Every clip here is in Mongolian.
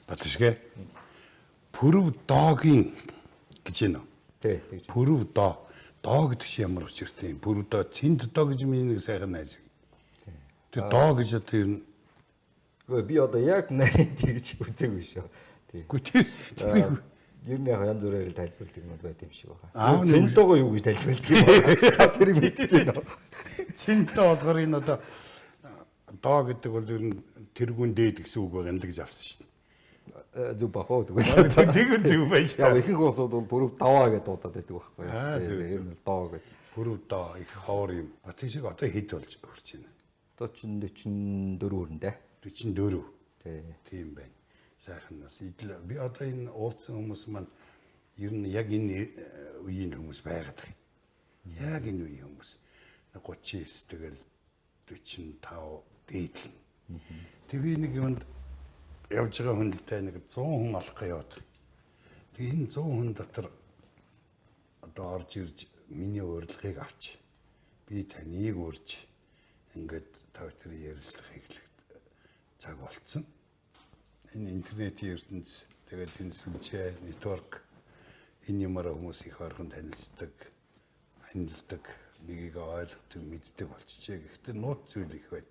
Батшгэ. Пүрэв доогийн гэж байна уу? Тий, тэгж. Пүрэв доо. Доо гэдэг чинь ямар учиртай юм? Пүрэв доо, цэнд доо гэж миний нэг сайхан найз. Тэр доо гэж одоо ер нь Үгүй би одоо яг нарийн тэгж үзээгүй шүү. Тий. үгүй тэр тэрийг Ер нь яг янз бүрээр л тайлбарладаг юм байт юм шиг байна. Аав нь Цэндогоо юу гэж тайлбарладаг юм бэ? Та тэрийг мэдчихэж байна уу? цэнд доо болохоор энэ одоо доо гэдэг бол ер нь тэргүүн дээд гэсэн үг байгаа юм л гэж авсан шүү Э, Зүг бах уу тэгвэл. дээ. Тэгвэл зөв байна шүү Яг дээ. ихэнх улсууд бол бүрв даваа гэдээ дуудаад байдаг байхгүй Аа, юу? зөв, Тий, Ер нь бол доо гэдэг. Пүрэв доо их ховор юм. Батшиг одоо хэд болж хүрч байна? Одоо чинь 44 өрөндөө. 44. Тий. Тийм байна. Сайхан нас. Идэл би одоо энэ уулзсан хүмүүс маань ер нь яг энэ үеийн хүмүүс байгаад байгаа юм. Яг энэ үеийн хүмүүс. 39 тэгэл 45 дээдл. Тэг би нэг юмд явж байгаа хүнэлтэй нэг 100 хүн алах гээ яваад. Тэг энэ 100 хүн дотор одоо орж ирж миний урилгыг авч би таныг урьж ингээд та бүхэн ярилцлага хийх цаг болцсон. Энэ интернетийн ертөнц тэгээд энэ сүлжээ, network энэ юмараа хүмүүс их ойрхон танилцдаг, танилдаг, нэгийг ойлгодог, мэддэг болчихжээ. Гэхдээ нууц зүйл их байна.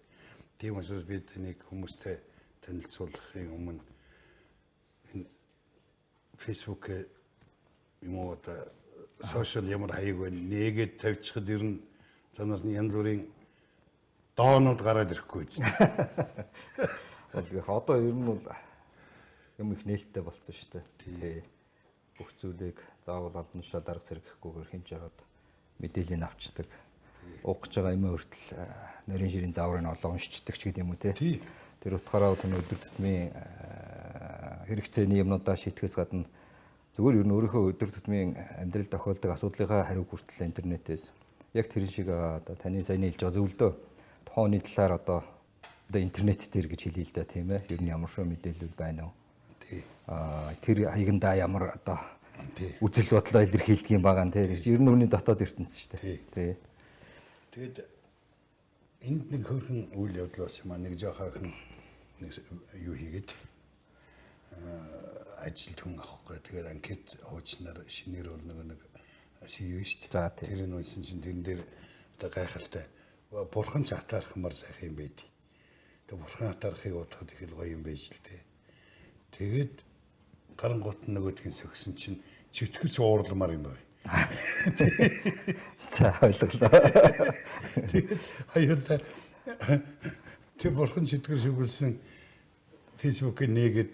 Тийм учраас би таныг хүмүүстэй танилцуулахын өмнө энэ Facebook юм уу одоо сошиал ямар хаяг байна нээгээд тавьчихад ер нь занаас нь янз бүрийн доонууд гараад ирэхгүй биз. Бол их одоо ер нь бол юм их нээлттэй болцсон шүү дээ. Тий. Бүх зүйлийг заавал албан тушаал дарга зэрэг гэхгүйгээр хинж ороод мэдээллийг авчдаг. Уух гэж байгаа юм хүртэл нарийн ширийн зааврыг олон уншичдаг ч гэдэг юм уу те. Тий. Тэр утгаараа бол энэ өдөр тутмын хэрэгцээний юмнуудаа шийтгэхээс гадна зүгээр ер нь өөрийнхөө өдөр тутмын амьдрал тохиолдог асуудлынхаа хариу хүртэл интернетээс яг тэрэн шиг одоо таны саяны хэлж байгаа зөвлөдөө тухайн хүний талаар одоо интернет дээр гэж хэлье л да тийм ээ. Ер нь ямар шүү мэдээлэл байна уу? Тий. Тэр хаягандаа ямар одоо Тий. үзэл бодлоо илэрхийлдэг юм байгаа нь тийм. Ер нь хүний дотоод ертөнц шүү дээ. Тий. Тий. Тэгээд энд нэг хөөрхөн үйл явдал болсон юм аа. Нэг жоохойхон нэг юу хийгээд ажилд хүн авахгүй. Тэгээд анкет хуучнаар шинээр бол нөгөө нэг CV шүү дээ. За, тий. Тэр нь унсан чинь тэрэн дээр одоо гайхалтай бурхан ч атаархмаар сайхан юм байд. Тэгээд бурхан атаархыг бодоход их л гоё юм байж л дээ. Тэгээд гарангуут нь нөгөөдх нь сөгсөн чинь чөтгөрч уурламар юм байна. За ойлголоо. Тэгээд аюултай тэр бурхан чөтгөр шүглсэн Facebook-ийг нээгээд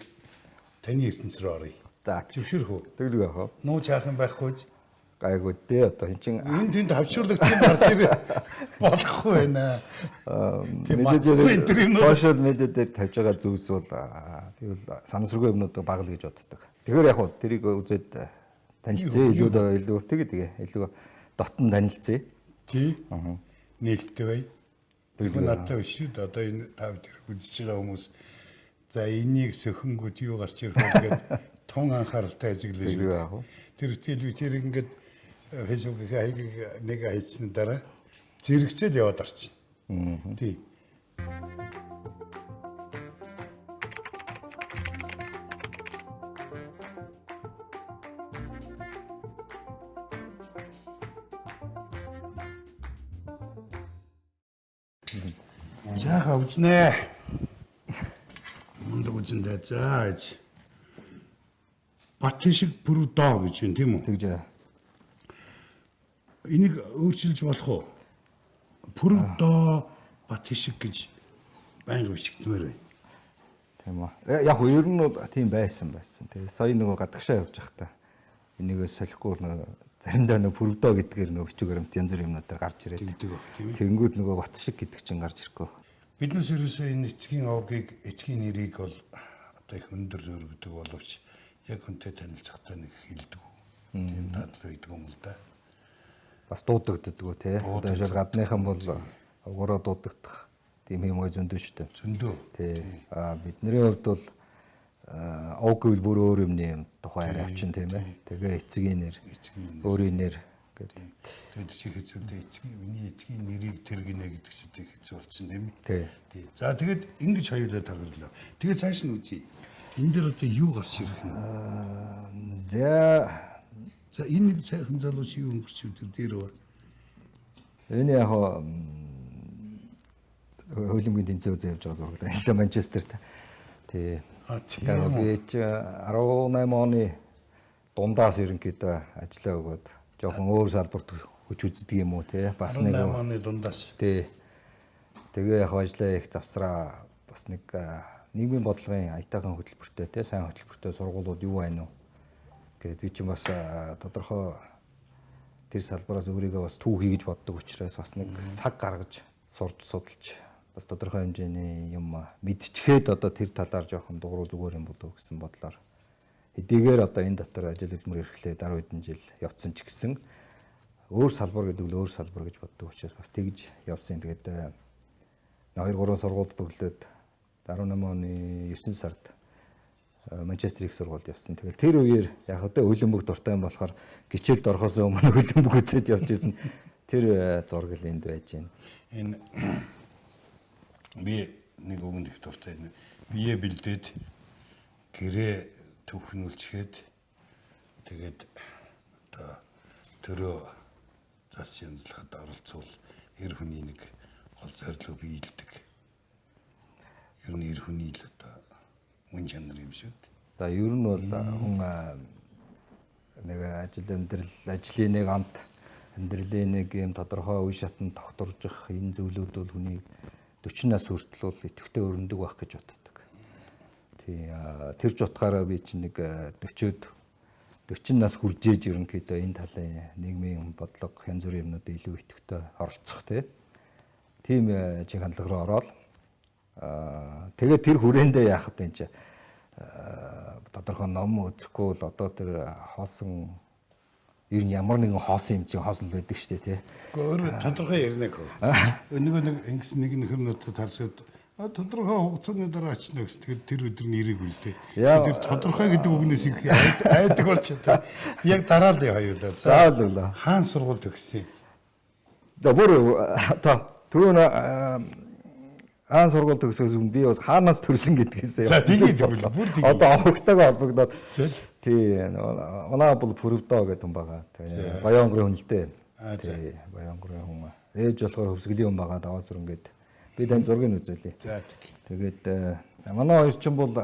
таны ертөнц рүү оръё. За Зөвшөөрөх үү? тэглэг яах вэ? Нууц яах юм байхгүй ч. Гайгүй дээ одоо хэн чин Энэ тэнд хавчуурлагдсан гарч ирээ болохгүй байна. Тийм мэдээж мартсан энэ төр юмнууд. сошиал медиа дээр тавьж байгаа зүйлс бол би бол санамсаргүй юмнууд бага л гэж боддог. Тэгэхээр яг хуу тэрийг үзээд танилцъя илүү илүү тэгээ тэгээ илүү дотн танилцъя. Тий. Нээлттэй бай. Тэглэг Тэр надад биш шүү дээ. Одоо энэ та бүхэн үзэж байгаа хүмүүс за энийг сөхөнгүүд юу гарч ирэх вэ гэд тун анхааралтай ажиглаж Тэглэг яах вэ? Тэр үтэл би тэр ингээд Facebook-ийн хаягийг нэг хийцэн дараа зэрэгцэл яваад орчин. Тий. Жааха үзнэ. Мундаг үзэндээ за гэж. Батшиг пүрдоо гэж юм тийм үү? Тэгж Энийг өөрчилж болох уу? Пүрдоо Батшиг гэж байнга бичигдмээр байна. тийм үү. Яг хуу ер нь бол тийм байсан байсан. Тэгээ сая нөгөө гадагшаа явж байхдаа энийгөө солихгүй бол нөгөө заримдаа нөгөө пүрвдөө гэдгээр нөгөө бичиг баримт янз бүрийн юмнууд дээр гарч ирээд. Тэгдэг баг тийм ээ. Тэнгүүд нөгөө бат шиг гэдэг чинь гарч ирэхгүй. Биднээс ерөөсөө энэ эцгийн овгийг, эцгийн нэрийг бол одоо их өндөр өргөдөг боловч яг хүнтэй танилцахдаа нэг хэлдэг. Тийм дадлал байдаг юм л да. Бас дуудагддаг тий. Одоо жишээл гадныхан бол овгороо дуудагдах тийм юм ой зөндөө шүү дээ. Зөндөө. Тий. А бидний хувьд бол овг гэвэл бүр өөр юмны юм тухай яриа авчин тийм ээ. Тэгээ эцгийн нэр, Эцгийн нэр. өөрийн нэр гэдэг. Тэгээд чи хэцүүтэй эцгийн миний эцгийн нэрийг тэргинэ гэдэг чинь хэцүү болсон тийм ээ. Тий. Тий. За тэгээд ингэж хоёулаа тагарлаа. Тэгээд цааш нь үзье. Энэ дээр одоо юу гарч ирэх нь? За За энэ нэг сайхан залуу чи юу өнгөрч өдөр дээр ба. Энэ яг хөлбөмбөгийн тэнцээ үзээ явж байгаа зураг. Илүү Манчестерт. Тий. А тийм. Би чи 18 оны дундаас ерөнхийдөө ажиллаа өгөөд жоохон өөр салбарт хүч үздэг юм уу те. Бас нэг 18 оны дундаас. Тий. Тэгээ яг ажиллаа их завсраа бас нэг нийгмийн бодлогын аятайхан хөтөлбөртэй те сайн хөтөлбөртэй сургуулиуд юу байна уу гэхэд би чинь бас тодорхой тэр салбараас өөрийгөө бас түүхий гэж боддог учраас бас нэг цаг гаргаж сурж судалж бас тодорхой хэмжээний юм мэдчихээд одоо тэр талаар жоохон дугуй зүгээр юм болов гэсэн бодлоор хэдийгээр одоо энэ дотор ажил хөдөлмөр эрхлээ дараа хэдэн жил явцсан ч гэсэн өөр салбар гэдэг нь өөр салбар гэж боддог учраас бас тэгж явсан. Тэгээд 2 3 сургуульд бөглөөд 18 оны 9 сард Манчестер их сургуульд явсан. Тэгэл тэр үеэр яг одоо хөлбөмбөг дуртай юм болохоор хичээлд орохоос өмнө хөлбөмбөг үзээд явж исэн. Тэр зураг л энд байж байна. Энэ би нэг үгэнд их дуртай. Бие бэлдээд гэрээ төвхнүүлчихэд тэгээд одоо төрөө зас янзлахад оролцвол эр хүний нэг гол зорилго биелдэг. Ер нь эр хүний л одоо мөн чанар юм шүү дээ. За ер нь бол хүн нэг ажил амьдрал ажлын нэг амт амьдралын нэг юм тодорхой үе шатанд тогтворжих энэ зүйлүүд бол хүнийг 40 нас хүртэл бол идэвхтэй өрнөдөг байх гэж боддог. Тий тэр ч утгаараа би чинь нэг 40 нас хүржээж ерөнхийдөө энэ талын нийгмийн бодлого янз бүрийн юмнууд илүү идэвхтэй оролцох тийм чиг хандлага руу ороод тэгээд тэр хүрээндээ яахад энэ чи тодорхой ном үзэхгүй бол одоо тэр хоосон ер нь ямар нэгэн хоосон юм чинь хоосон л байдаг шүү дээ тий. Гэхдээ өөр тодорхой ярина гэх. Нөгөө нэг ингэсэн нэг нөхөр надад харсаад тодорхой хугацааны дараа очно гэсэн. Тэгээд тэр өдөр нь ирээгүй л дээ. Тэр тодорхой гэдэг үгнээс их айдаг болчихсон. Яг дараа л хоёулаа. За л өглөө. Хаан сургууль төгссөн. За бүр одоо түрүүн хаан сургууль төгсөхөөс өмнө би бас хаанаас төрсөн гэдгээс. За тийм тэгвэл бүр тийм. Одоо овогтойгоо холбогдоод. Тий. Манай бол Пүрвдөө гэдэг хүн байгаа. Тэгээ Баян өнгөрийн хүн л дээ. Тий. Баян өнгөрийн хүн. Ээж болохоор хөвсгөлийн хүн байгаа. Даваас өрнгээд би тань зургийг үзүүлье. За тэг. Тэгээд манай хоёр чинь бол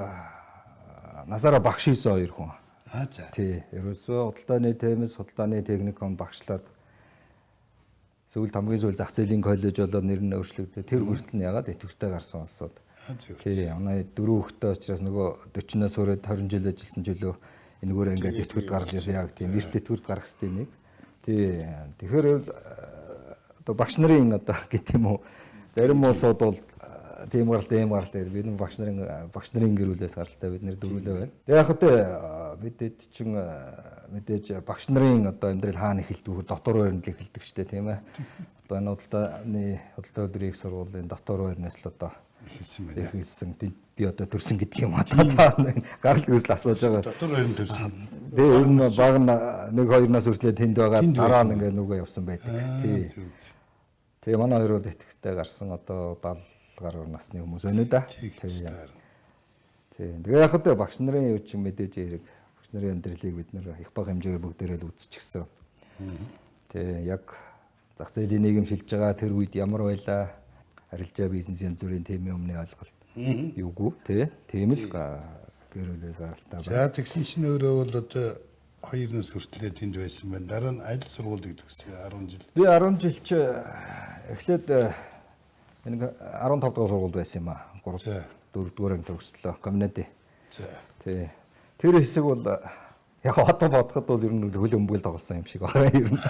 насаараа багш хийсэн хоёр хүн. Аа за. Тий. Ерөөсөө худалдааны тэмэс, худалдааны техникум багшлаад сүүлд хамгийн сүүл зах зээлийн коллеж болоод нэр нь өөрчлөгдөө. Тэр хүртэл нь ягаад идэвхтэй гарсан улсууд. Тий. Манай дөрөв хүүхдтэй учраас нөгөө 40-наас хүрээд 20 жил ажилласан ч үлээ энэгээр ингээд идэвхтэд гарч ирсэн яг тийм эрт идэвхтэд гарах хэрэгтэй нэг. Тий. Тэгэхээр бол одоо багш нарын одоо гэдэг юм уу зарим улсууд бол тийм гаралтай, ийм гаралтай. Бид нар багш нарын гэрүүлээс гаралтай бид нэр дөрвөлөө байна. Тэгээ яг хөтэ бид эд чинь мэдээж багш нарын одоо амьдрал хаана эхэлдэг вэ? Дотор байранд л эхэлдэг шүү дээ, тийм ээ. Одоо энэ худалдаа хөдөлгөөний их сургуулийн дотор байрнаас л одоо эхэлсэн байна. Эхэлсэн. Би одоо төрсөн гэдэг юм одоо гарал үүсэл асууж байгаа. Дотор байранд төрсөн. Тэгээ ер нь баг 1 2 нас хүртлээ тэнд байгаа. Дараа нь ингээ нүгөө явсан байдаг. Тий. Тэгээ манай хоёр бол итгэвтэй гарсан одоо 70 гаруй насны хүмүүс өнөө да. Тий. Тэгээ яг хөтэ багш нарын юу чинь мэдээж хэрэг багш нарын амьдралыг бид нэр их бага хэмжээгээр бүгдээрээ л үзчихсэн. Тий яг зах зээлийн нийгэм шилж байгаа тэр үед ямар байлаа арилжаа бизнес янз бүрийн тэмээ өмнө ойлголт юугүй тий тийм л гэрүүлээс гаралтай. За тэгсэн чинь өөрөө бол одоо 2 нас хүртлээ тэнд байсан байна. Дараа нь аль сургуулийг төгссөн 10 жил? Би 10 жил чи эхлээд энэ 15 дугаар сургуульд байсан юм аа. 3 4 дугаар анги төгслөө. Комнеди. За. Тий. Тэр хэсэг бол яг одоо бодоход бол ер нь хөл өмбгөл тоглосон юм шиг байна ер нь.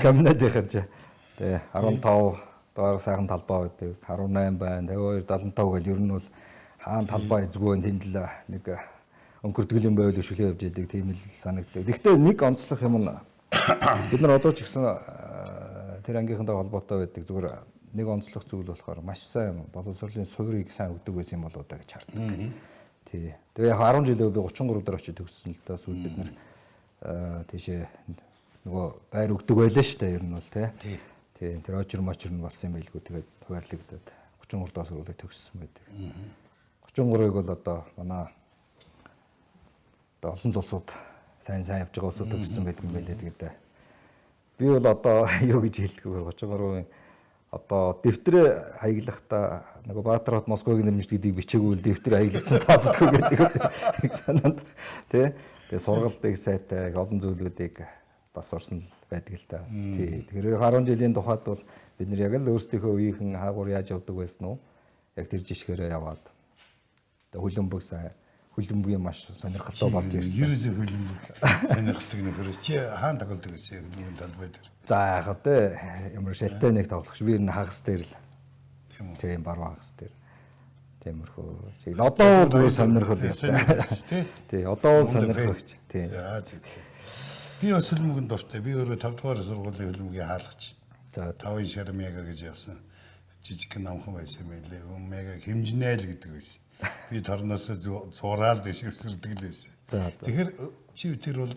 Комнедийн чи. Тий. 15 дугаар сайхан талбай байдаг. 18 байна. 52 75 гэл ер нь бол хаан талбай эзгүй тэнд л нэг өнгөрдгөл юм байвал өшөглөө явж идэг тийм л санагддаг. Гэхдээ нэг онцлох юм нь бид нар одоо ч гэсэн тэр ангийнхантай холбоотой байдаг зүгээр нэг онцлох зүйл болохоор маш сайн боловсролын суурийг сайн өгдөг байсан юм болоо да гэж хардаг. Тий. Тэгээ яг 10 жилөө би 33 дээр очиж төгссөн л доо сүүл бид нар тийшээ нөгөө байр өгдөг байлаа шүү дээ ер нь бол тий. Тий. Тэр очир мочир нь болсон юм байлгүй тэгээд хуваарлагдаад 33 дугаар сургуулийг төгссөн байдаг. 33-ыг бол одоо манай одоо олон улсууд сайн явж байгаа улсууд төгссөн байдаг юм байлээ. Тэгээд би бол одоо юу гэж хэлэх вэ? 33-ын одоо дэвтрээ хаяглахдаа нөгөө Баатар хот Москвагийн нэрмжт гэдгийг бичээгүй л дэвтэр хаяглагдсан тооцдоггүй гэдэг санаанд тий. Тэгээ сургалтыг сайтай олон зүйлүүдийг бас сурсан байдаг л та. Тий. Тэгэхээр 10 жилийн тухайд бол бид нэр яг л өөрсдийнхөө үеийнхэн хаагур яаж явдаг байсан уу? Яг тэр жишгээрээ яваад хөлбөмбөг сайн хөлбөмбөгийн маш сонирхолтой болж ирсэн. Ерөөсөө хөлбөмбөг сонирхдаг нөхөрөөс чи хаан тоглодог гэсэн хөлбөмбөгийн талбай дээр. За яах вэ? Ямар шалтай нэг тоглох ш. Би энэ хагас дээр л. Тийм үү. Тийм баруун хагас дээр. Тиймэрхүү. Чиг одоо бол сонирхол тий. Тий, одоо бол сонирхогч. Тий. За зэ. Би бас хөлбөмбөгийн дуртай. Би өөрөө 5 дугаар сургуулийн хөлбөмбөгийн хаалгач. За 5-ын шар мега гэж явсан. Жижиг намхан байсан юм байлээ. Мега хэмжинэ л гэдэг байсан. Би торноос зураал дэш өсөрдөг л байсан. Тэгэхээр чи тэр бол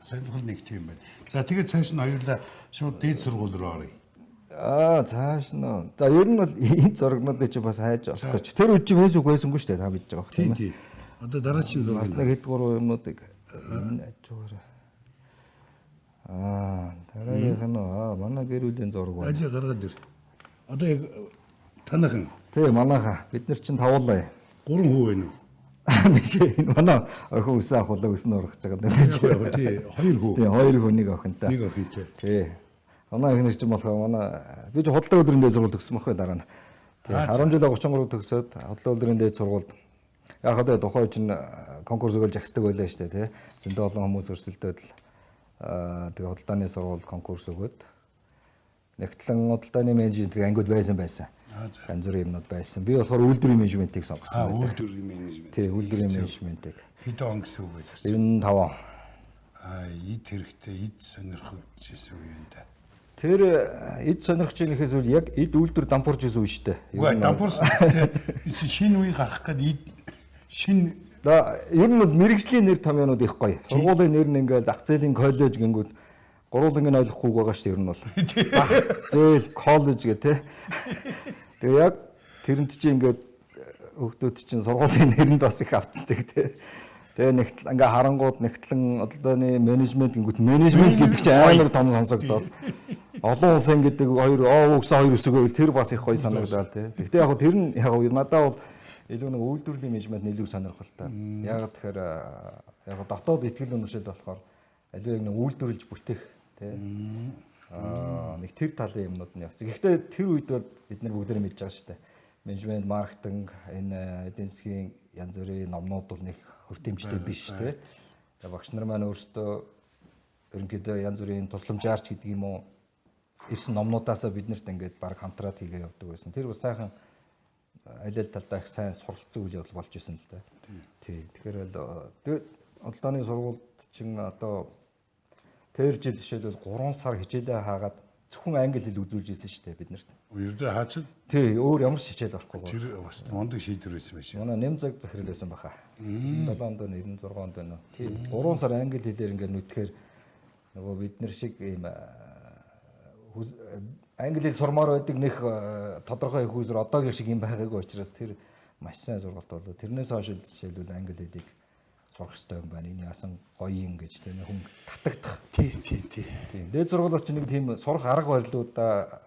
сонирхол нэг тийм байна. За тэгээд цааш нь хоёулаа шууд дээд сургууль руу оръё. Аа цааш нь. За ер нь бол энэ зургнуудыг чи бас хайж олох гэж. Тэр үед чи Facebook байсангүй шүү дээ. Та мэдж байгаа бох тийм ээ. Одоо дараагийн зураг. Бас нэг хэд гурван юмнуудыг энэ ажуугаар. Аа дараагийнх нь манай гэр бүлийн зураг байна. Аль гаргаад ир. Одоо яг танахан. Тий манайхаа. Бид нар чинь тавуулаа. 3 хүү байна уу? Биш ээ. Манай охин өсөн ахуулаа өсөн ургаж байгаа юм байна. Тий, 2 хүү. Тий, 2 хүү нэг охинтой. Нэг охинтой. Тий. Манай охин чинь болохоор манай би ч худлаа өдрийн дээд сургууль төгссөн байхгүй дараа нь. Тий, 10 жилээ 33 төгсөөд худлаа өдрийн дээд сургуульд яг одоо тухайн үед чинь конкурс өгөөл жагсдаг байлаа шүү дээ, тий. Зөндөө олон хүмүүс өрсөлдөөд л тэгээ худалдааны сургууль конкурс өгөөд нэгтлэн худалдааны менежментийн ангиуд байсан. Янз бүрийн юмнууд байсан. Би болохоор үйлдвэрийн менежментийг сонгосон. Үйлдвэрийн менежмент. Тий, үйлдвэрийн менежментийг. Хэдэн он гэсэн үг вэ? 95 он. Эд хэрэгтэй, эд сонирхож исэн үе юм да. Тэр эд сонирхож байхээс үл яг эд үйлдвэр дампуурж исэн үе шүү дээ. Үгүй дампуурсан. Тий, шинэ үе гарах гээд эд шинэ. За, ер нь бол мэрэгжлийн нэр томьёонууд их гоё. Сургуулийн нэр нь ингээл зах зээлийн коллеж гингүүд гурван нь ойлгохгүй байгаа шүү дээ ер нь бол. Зах зээл коллеж гэх тээ. Тэгээ яг тэрэнд чи ингээд хүүхдүүд чинь сургуулийн нэрэнд бас их автдаг тий. Тэгээ нэгтэл ингээ харангууд нэгтлэн одолдооны менежмент гингүүт менежмент гэдэг чинь амар том сонсогдоод олон улсын гэдэг хоёр өгсөн хоёр өсөг байвал тэр бас их гоё санагдаад тий. Гэхдээ яг тэр нь яг надад бол илүү нэг үйлдвэрлэлийн менежмент илүү сонирхолтой. Яг тэгэхээр яг дотоод ихтгэл үнэмшил болохоор аливаа яг нэг үйлдвэрлэж бүтээх тий. Нэг тэр талын юмнууд нь явцсан. Гэхдээ тэр үед бол бид нар бүгдээрээ мэдж байгаа шүү дээ. Менежмент, маркетинг, энэ эдийн засгийн янз бүрийн номнууд бол нэг хүртээмжтэй биш тий. Тэгээ багш нар маань өөрсдөө ерөнхийдөө янз бүрийн тусламжаарч гэдэг юм уу ирсэн номнуудаасаа биднэрт ингээд баг хамтраад хийгээ явдаг байсан. Тэр бас сайхан аль аль талдаа их сайн суралцсан үйл явдал болж исэн л дээ. Тий. Тэгэхээр л тэгээд одолдооны сургуульд чинь одоо тэр жил жишээлбэл 3 сар хичээлээ хаагаад зөвхөн англи хэл үзүүлж ирсэн шүү дээ бид нарт. Ердөө хаач. Тий, өөр ямар ч хичээл орохгүй. Тэр бас мундаг шийдвэр байсан байх шиг. Манай нэм цаг захирал байсан баха. 7 онд 96 онд байна. Тий, 3 сар англи хэлээр ингээд нүтгэхээр нөгөө бид нар шиг ийм англи хэл сурмаар байдаг нэх тодорхой их үзэр одоогийн шиг юм байгаагүй учраас тэр маш сайн сургалт болоо. Тэрнээс хойш жишээлбэл англи хэлийг сурах хэрэгтэй юм байна. Энэ яасан гоё юм гэж тийм хүн татагдах. Тий, тий, тий. Тийм. Дээд сургуулиас чи нэг тийм сурах арга барилуудаа